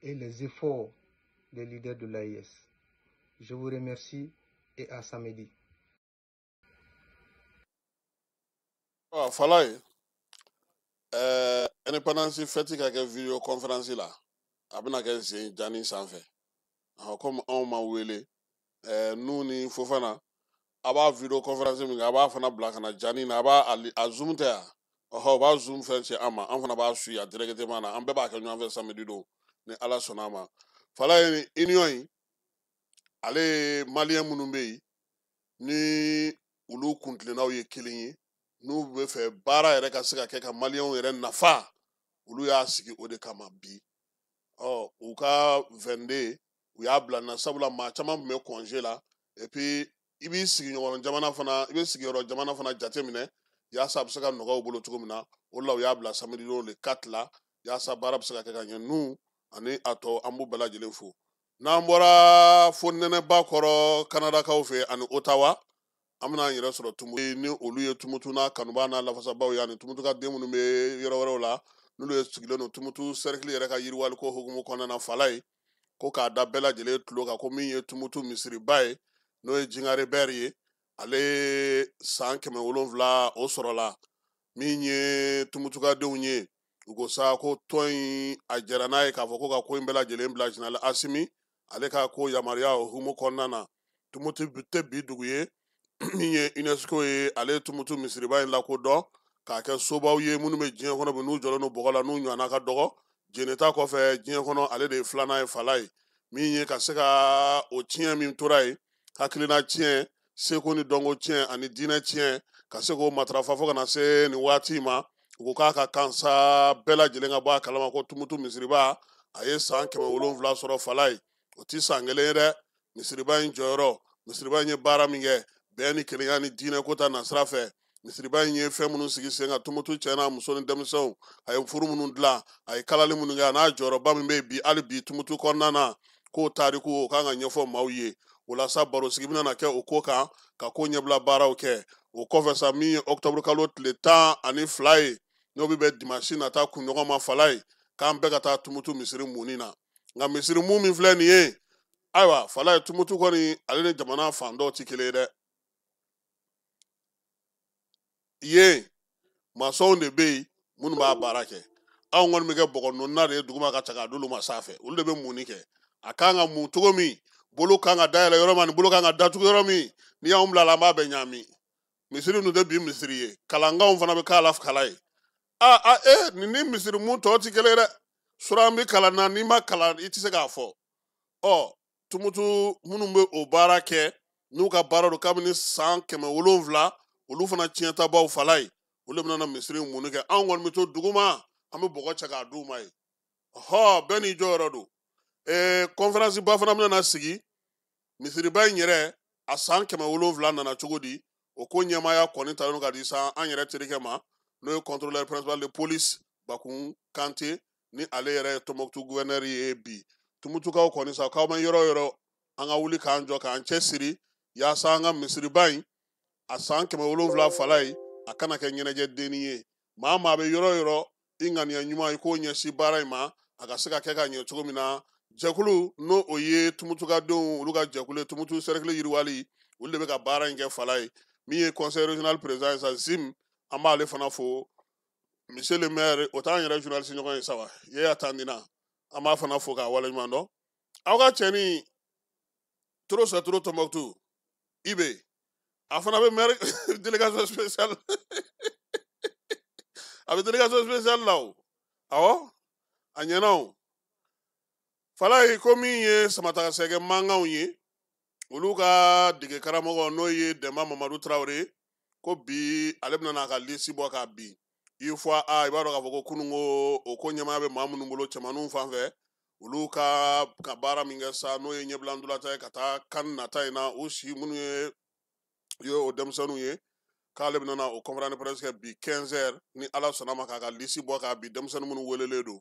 et les efforts des leaders de l'AES. Je vous remercie et à samedi. Ah, Falaye, indépendance fête ka kɛ vidéo conférence la, a bɛna kɛ sen jani sanfɛ. Comme anw ma wele, nu ni Fofana, a b'a vidéo conférence min kɛ, a b'a fana bila ka na jani na, a b'a a zoom tɛ yan. Ɔhɔ, u b'a zoom fɛn ci an ma, an fana b'a suit a directement na, an bɛɛ b'a kɛ ɲɔgɔn fɛ samedi don. Ni Ala sɔnna a ma, fala ye union in, ale ye maliyɛn minnu bɛ yen ni olu kuntilennaw ye kelen ye, n'u bɛ fɛ baara yɛrɛ ka se ka kɛ ka maliyɛnw yɛrɛ nafa, olu y'a sigi o de kama bi. Ɔ, u ka 22 u y'a bila na, sabula maa caman tun bɛ congé la. Et puis i b'i sigiɲɔgɔn jamana fana, i bɛ sigiyɔrɔ jamana fana jateminɛ yaasa a bɛ se ka nɔgɔya u bolo cogo min na. O de la u y'a bila samedi don le 4 la, yaasa baara bɛ se ka kɛ ka ɲɛ. Nu ani a tɔ, an b'u bɛɛ lajɛlen fo. N'an bɔra fo nɛnɛba kɔrɔ Kanadakaw fɛ ani Ottawa, an bɛna an yɛrɛ sɔrɔ Tumutu ni olu ye Tumutu n'a kanubaa n'a lafasabaw ye, ani Tumutu ka den minnu bɛ yɔrɔ wɛrɛw la, n'olu ye sigilen don Tumutu cercle yɛrɛ ka yiriwali ko hukumu kɔnɔna na. Fala ye ko k'a da bɛɛ lajɛlen tulo kan ko min ye Tumutu misiriba ye, n'o ye Jingare Bɛri ye, ale san 700 o sɔrɔla. Min ye Tumutukadenw ye, u ko sa ko tɔn in a jɛra n'a ye k'a fɔ ko ka ko in bɛɛ lajɛlen bila Général Asimi ale ka ko yamaruya o hukumu kɔnɔna na. Tumutu tɛ bi dugu ye. Min ye UNESCO ye, ale ye Tumutu misiriba in lakodɔn k'a kɛ sobaw ye minnu bɛ diɲɛ kɔnɔ bi, n'u jɔlen don bɔgɔ la, n'u ɲɔgɔnna ka dɔgɔ. Jeneta kɔfɛ diɲɛ kɔnɔ, ale de ye filanan ye. Fala ye min ye ka se ka o tiɲɛ min tora yen, hakilina tiɲɛ, seko ni dɔnko tiɲɛ ani diinɛ tiɲɛ, ka se k'o matarafa fo ka na se nin waati ma. U ko k'a ka kan sa bɛɛ lajɛlen ka bɔ a kalama ko Tumutu misiriba a ye san 700 sɔrɔ. Fala ye o ti san kelen ye dɛ. Misiriba in jɔyɔrɔ, misiriba in ye baara min kɛ bɛn ni kelenya ni diinɛ ko ta nasira fɛ, misiriba in ye fɛn minnu sigi sen kan Tumutu cɛ n'a muso ni denmisɛnw, a ye furu minnu dilan, a ye kalali minnu kɛ, a n'a jɔyɔrɔba min bɛ yen bi hali bi Tumutu kɔnɔna na, k'o tariku o kan ka ɲɛfɔ maaw ye. O la sa, barosigi bɛna na kɛ o ko kan ka ko ɲɛbila baaraw kɛ. O kɔfɛ sa, min ye octobre kalo tile 12 ye, n'o bɛ bɛn dimanche nata kunɲɔgɔn ma, fala ye k'an bɛɛ ka taa Tumutu misiri munni na. Nka misiri mun min filɛ nin ye, ayiwa, fala ye Tumutu kɔni, ale ni jamana fan dɔw tɛ kelen ye dɛ. Yen masɔnw de bɛ yen minnu b'a baara kɛ. Anw kɔni bɛ kɛ bɔgɔ nɔnna de ye duguma ka ca k'a d'olu ma sanfɛ. Olu de bɛ munni kɛ. A kan ka mun cogo min, bolo kan ka dayɛlɛ yɔrɔ min ani bolo kan ka datugu yɔrɔ min, n'i y'anw bila la, an b'a bɛɛ ɲaami. Misiri ninnu tɛ bi misiri ye, kalankanw fana bɛ k'a la kala ye. Aa a e nin ni misiri mun tɔ tɛ kelen ye dɛ. Sura an bɛ kalan na, n'i ma kalan i tɛ se k'a fɔ. Ɔ, Tumutu minnu bɛ o baara kɛ, n'u ka baara don kabini san 700, olu fana tiɲɛtabaw fala ye, olu de bɛna na misiri munni kɛ. Anw kɔni bɛ to duguma, an bɛ bɔgɔ cɛ k'a d'u ma ye. Ɔhɔ, bɛɛ n'i jɔyɔrɔ don. Conférence ba fana bɛna na sigi misiriba in yɛrɛ a san 700 nana cogo di, o ko ɲɛmaaya kɔni talen don ka di sa an yɛrɛ terikɛ ma, n'o ye contrôleur principal de police Bakun Kante, ni ale yɛrɛ ye Tombouctou gouverneur ye bi. Tumutukaw kɔni sa, k'aw ma yɔrɔ o yɔrɔ, an ka wuli k'an jɔ k'an cɛ siri yaasa an ka misiriba in a san 700 fala ye, a kana kɛ ɲɛnajɛ denni ye. Maa maa bɛ yɔrɔ o yɔrɔ, i ŋaniya ɲuman i k'o ɲɛsin baara in ma, a ka se ka kɛ ka ɲɛ cogo min na. Jɛkulu n'o o ye Tumutukadenw olu ka jɛkulu ye, Tumutu cercle yiriwali, olu de bɛ ka baara in kɛ fala ye. Min ye conseil régional président ye sa, Zim, an b'ale fana fo. Monsieur le maire, o t'an yɛrɛ journaliste ɲɔgɔn ye sa wa, Yeya Tandina, an b'a fana fo k'a waleɲuman dɔn. Aw ka cɛni trop c'est trop Tombouctou Ibe, a fana bɛ maire délégation spéciale, a bɛ délégation spéciale la o. Awɔ, a ɲɛna o. Falaye ko min ye samatasɛgɛ mankanw ye, olu ka dege karamɔgɔ n'o ye Dɛnba Mamadu Tarawele, ko bi ale bɛna n'a ka lisi bɔ k'a bin UFOA. I b'a dɔn k'a fɔ ko kununko o ko ɲɛmaaya bɛ maa minnu bolo cɛmaninw fan fɛ, olu ka baara min kɛ sa, n'o ye ɲɛbila ntolatan ye ka taa kan nata in na, u si minnu ye o denmisɛnninw ye, k'ale bɛna na o conférence de presse kɛ bi 15 heures ni Ala sɔnna ma, k'a ka lisi bɔ k'a bin denmisɛnnin minnu welelen don.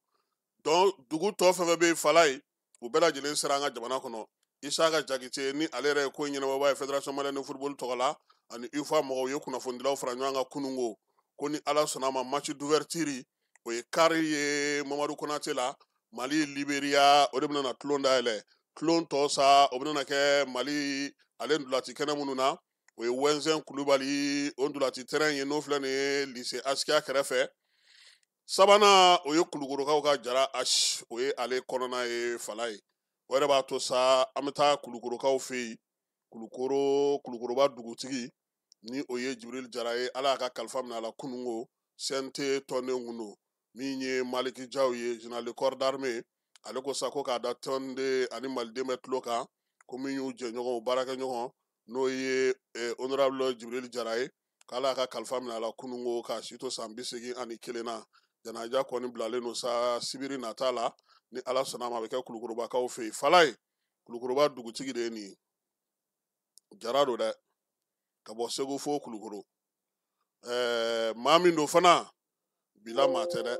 Donc dugu tɔ fɛn fɛn bɛ yen, fala ye, u bɛɛ lajɛlen sera an ka jamana kɔnɔ. Isaka Jakite ni ale yɛrɛ ye ko in ɲɛnabɔbaa ye Fédération malienne de football tɔgɔ la, ani UFOA mɔgɔw ye kunnafonidilaw fara ɲɔgɔn kan kununko, ko ni Ala sɔnna ma, match d'ouverture o ye kari ye Mamadu Konate la, Mali Liberiya, o de bɛna na tulon dayɛlɛ. Tulon tɔ sa, o bɛna kɛ Mali ale ntolaci kɛnɛ minnu na, o ye Wɛnzɛn Kulubali o ntolaci terrain ye, n'o filɛ nin ye lycée Askia kɛrɛfɛ. Sabanan, o ye Kulukorokaw ka Jara H, o ye ale kɔnɔna ye fala ye. O yɛrɛ b'a to sa, an bɛ taa Kulukorokaw fɛ yen, Kulukoro Kulukoroba dugutigi ni o ye Jibril Jara ye, Ala y'a ka kalifa minɛ a la kununko, CNT tɔnden kun don. Min ye Maliki Jaw ye, général de corps d'armée, Ale ko sa ko k'a da tɔnden ani maliden bɛɛ tulo kan, ko min y'u jɛɲɔgɔn baarakɛɲɔgɔn, n'o ye honorable Jibril Jara ye, k'ala y'a ka kalifa minɛ a la kununko k'a si to san 81 na. Janaja kɔni bilalen don sa sibiri nata la, ni Ala sɔnna a ma, a bɛ kɛ Kulukɔrɔbakaw fɛ yen. Falaye, Kulukɔrɔba dugutigi de ye nin ye, Jara don dɛ, ka bɔ Segu fo Kulukɔrɔ. Maa min don fana, bila maa tɛ dɛ,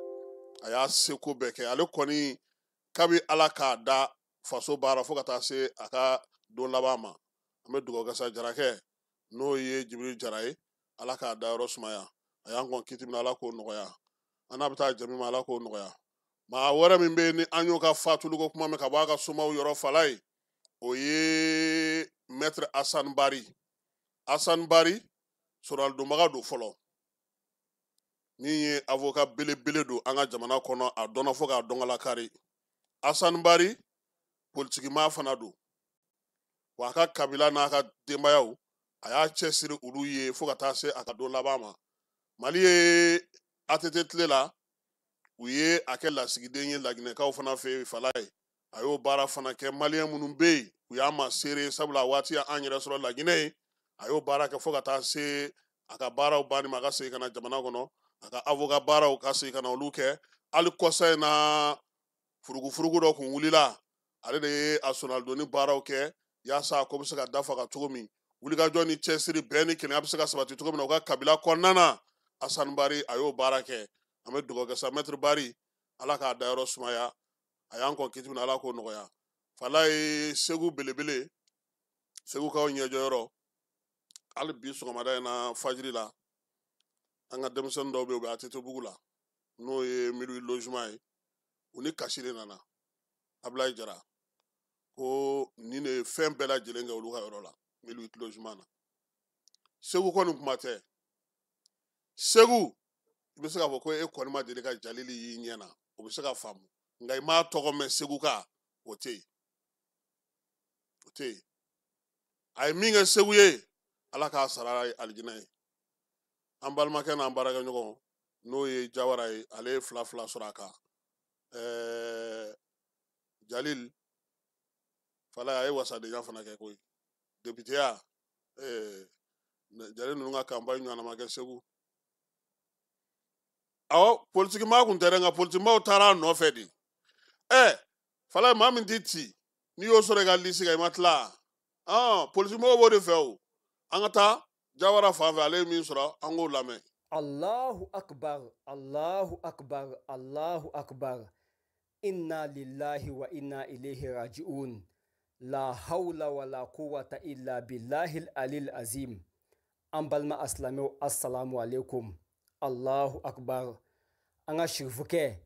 a y'a seko bɛɛ kɛ. Ale kɔni kabi Ala k'a da faso baara fo ka taa se a ka don laban ma. An bɛ dugawu kɛ sa Jarakɛ, n'o ye Jibril Jara ye, Ala k'a dayɔrɔ sumaya. A y'an kɔn kiti min na, Ala k'o nɔgɔya. An n'a bɛ taa jami ma, Ala k'o nɔgɔya. Maa wɛrɛ min bɛ yen ni an y'o ka fatuliko kuma mɛn ka bɔ a ka somaw yɔrɔ Falaye, o ye maître Hassan Bari. Hassan Bari sɔrɔdonbaga don fɔlɔ, min ye avocat belebele don an ka jamana kɔnɔ, a dɔnna fo k'a dɔn lakari. Hassan Bari politikimaa fana don, wa a ka kabila n'a ka denbayaw, a y'a cɛsiri olu ye fo ka taa se a ka don laban ma. Mali ye ATT tile la, u ye a kɛ lasigiden ye Laginɛkaw fana fɛ yen. Falaye, a y'o baara fana kɛ. Maliyɛn minnu bɛ yen, u y'a ma seere, sabula a waati y'an yɛrɛ sɔrɔ Laginɛ ye. A y'o baara kɛ fo ka taa se a ka baaraw banni ma, a ka segin ka na jamana kɔnɔ, a ka avocat baaraw ka segin ka na olu kɛ. Hali kɔsa in na, furugufurugu dɔ kun wulila, ale de ye a sɔnnalidonni baaraw kɛ yaasa a ko bɛ se ka dafa ka cogo min, wulikajɔ ni cɛsiri, bɛn ni kelenya bɛ se ka sabati cogo min na u ka kabila kɔnɔna na. Hassan Bari, a y'o baara kɛ. An bɛ dugawu kɛ sa maître Bari, Ala k'a dayɔrɔ sumaya. A y'an kɔn kiti min na, Ala k'o nɔgɔya. Falaye, Segu belebele, Segukaw ɲɛjɔyɔrɔ, hali bi sɔgɔmada in na fajiri la, an ka denmisɛnnin dɔw bɛ yen, u bɛ ATT bugu la, n'o ye 1008 logement ye, u ni kasi de nana. Abulayi Jara ko nin de ye fɛn bɛɛ lajɛlen kɛ olu ka yɔrɔ la 1008 logement na. Segu kɔni kuma tɛ, Segu i bɛ se k'a fɔ ko e kɔni ma deli ka Jalili y'i ɲɛ na, o bɛ se ka faamu, nka i m'a tɔgɔ mɛn Segu kan, o tɛ yen, o tɛ yen. A ye min kɛ Segu ye, Ala k'a sara ye alijinɛ ye. An balimakɛ n'an baarakɛɲɔgɔn, n'o ye Jawara ye, ale ye 2 2 sɔrɔ a kan. Jalil Falaye, a ye wasadenya fana kɛ koyi, députéya. Jalil ninnu ka campagne ɲɔgɔnna ma kɛ Segu. Awɔ, politiki maa kun tɛ dɛ, nka politiki maaw taara a nɔfɛ de. Falaye, maa min t'i ci, n'i y'o sɔrɔ i ka lisi kan, i ma tila. Politiki mɔgɔw b'o de fɛ o. An ka taa Jawara fan fɛ, ale ye min sɔrɔ, an k'o lamɛn. Allahu akbar, Allahu akbar, Allahu akbar. Inna lillahi wa inna ilayhi raji'un. La hawla wa la quwwata illa billahil alil azim. An balima asilamɛw, assalamu alaikum. Allahu akbar. An ka sirifukɛ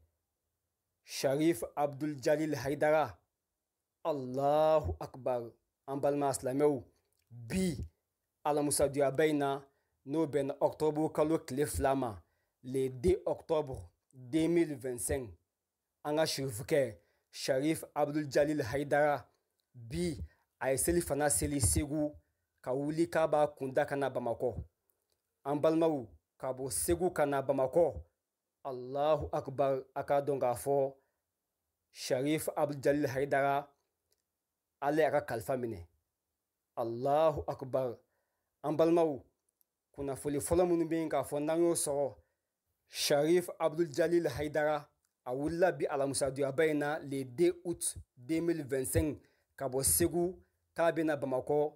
Sharif Abdul Jalil Haidara. Allahu akbar. An balima asilamɛw, bi alamusaduyaba in na, n'o bɛnna octobre kalo tile 2 ma, le 2 octobre 2025, an ka sirifukɛ Sharif Abdul Jalil Haidara bi a ye seli fana seli Segu ka wuli k'a b'a kunda ka na Bamakɔ. An balimaw, ka bɔ Segu ka na Bamakɔ, Allahu akbar. A k'a dɔn k'a fɔ Sharif Abdul Jalil Haidara, ale y'a ka kalifa minɛ. Allahu akbar. An balimaw, kunnafoli fɔlɔ minnu bɛ yen k'a fɔ n'an y'o sɔrɔ, Sharif Abdul Jalil Haidara a wulila bi alamusaduyaba in na le 2 août 2025 ka bɔ Segu k'a bɛna Bamakɔ.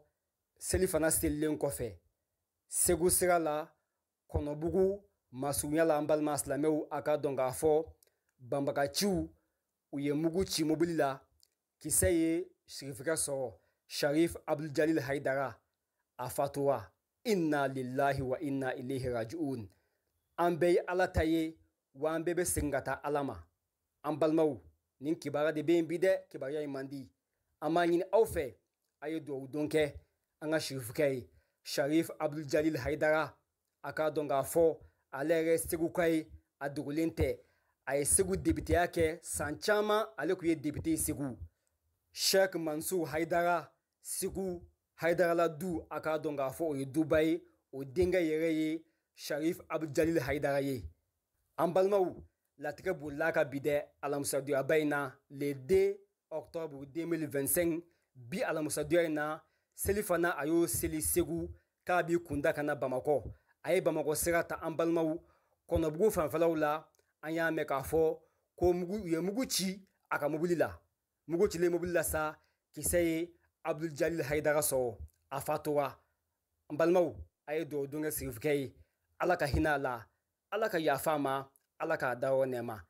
Seli fana selilen kɔfɛ, Segu sira la, Kɔnɔbugu masurunya la, an balima silamɛw, a ka dɔn k'a fɔ banbagaciw u ye mugu ci mobili la, kisɛ ye sirifikɛ sɔrɔ Sharif Abdul Jalil Haidara, a fatura. Inna lillahi wa inna ilayhi raji'un. An bɛɛ ye Ala ta ye, wa an bɛɛ bɛ segin ka taa Ala ma. An balimaw, nin kibaruya de bɛ yen bi dɛ, kibaruya in man di. An b'a ɲini aw fɛ, a ye dugawu don kɛ an ka sirifukɛ ye Sharif Abdul Jalil Haidara. A k'a dɔn k'a fɔ ale yɛrɛ Seguka ye, a dogolen tɛ. A ye Segu depiteya kɛ san caman, ale tun ye depite ye Segu. Sheikh Mansour Haidara, Segu Haidarala du, a k'a dɔn k'a fɔ o ye duba ye, o denkɛ yɛrɛ ye Sharif Abdul Jalil Haidara ye. An balimaw, Latigɛ bolila ka bi dɛ alamisadonya in na le 2 octobre 2025 bi alamisadonya in na selifana a y'o seli Segu k'a b'i kunda ka na Bamakɔ. A ye Bamakɔ sira ta an balimaw Kɔnɔbugu fanfɛlaw la. An y'a mɛn k'a fɔ ko u ye mugu ci a ka mobili la. Mugu cilen mobili la sa, kisɛ ye Abdul Jalil Hayidara sɔrɔ, a fatura. An balimaw, a ye dugawu don kɛ sirifikɛ ye, Ala ka hinɛ a la, Ala ka yafa a ma, Ala k'a dayɔrɔ nɛɛma.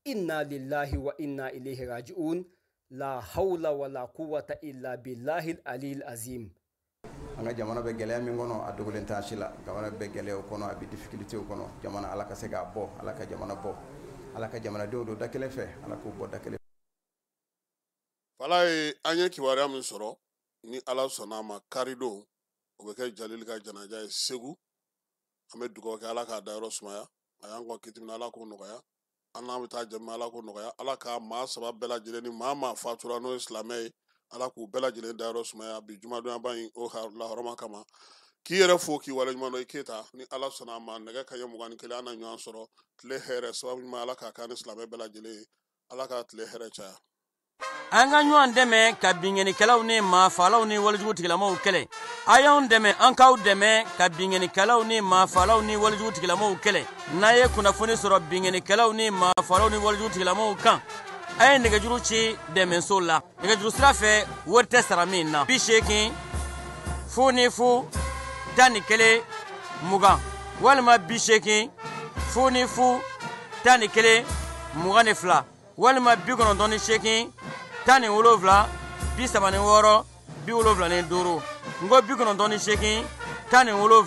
Inna lillahi wa inna ilayhi raji'un. La hawla wa la quwwata illa billahi aliyil azim. An ka jamana bɛ gɛlɛya min kɔnɔ, a dogolen tɛ si la. Jamana bɛ gɛlɛyaw kɔnɔ, a bɛ difficulté kɔnɔ. Jamana, Ala ka se k'a bɔ, Ala ka jamana bɔ, Ala ka jamanadenw don da kelen fɛ, Ala k'u bɔ da kelen. Fala ye an ye kibaruya min sɔrɔ, ni Ala sɔnna a ma, karidon o bɛ kɛ Jalili ka janaja ye Segu. An bɛ dugawu kɛ, Ala k'a dayɔrɔ sumaya. A y'an kɔ kiti min, Ala k'o nɔgɔya. An n'an bɛ taa jɛmi, Ala k'o nɔgɔya. Ala ka maa saba bɛɛ lajɛlen ni maa maa fatura n'o ye silamɛ ye, Ala k'u bɛɛ lajɛlen dayɔrɔ sumaya bi jumadonyaba in o lahɔrɔma kama. K'i yɛrɛ fo k'i waleɲuman dɔn i Keyita. Ni Ala sɔnna a ma, nɛgɛ kanɲɛ 21, an na ɲɔgɔn sɔrɔ. Tile hɛrɛ sababu ɲuman, Ala k'a k'an ni silamɛ bɛɛ lajɛlen ye. Ala ka tile hɛrɛ caya. An ka ɲɔgɔn dɛmɛ ka binkannikɛlaw ni maafaalaw ni walejugu tigilamaw kɛlɛ. A y'anw dɛmɛ, an k'aw dɛmɛ ka binkannikɛlaw ni maafaalaw ni walejugu tigilamaw kɛlɛ. N'a ye kunnafoni sɔrɔ binkannikɛlaw ni maafaalaw ni walejugu tigilamaw kan, a ye nɛgɛjuru ci dɛmɛso la. Nɛgɛjuru sira fɛ, wari tɛ sara min na. 80 0 0 11 20 walima 80 0 0 11 22 walima 98 17 36 75. N ko 98 17.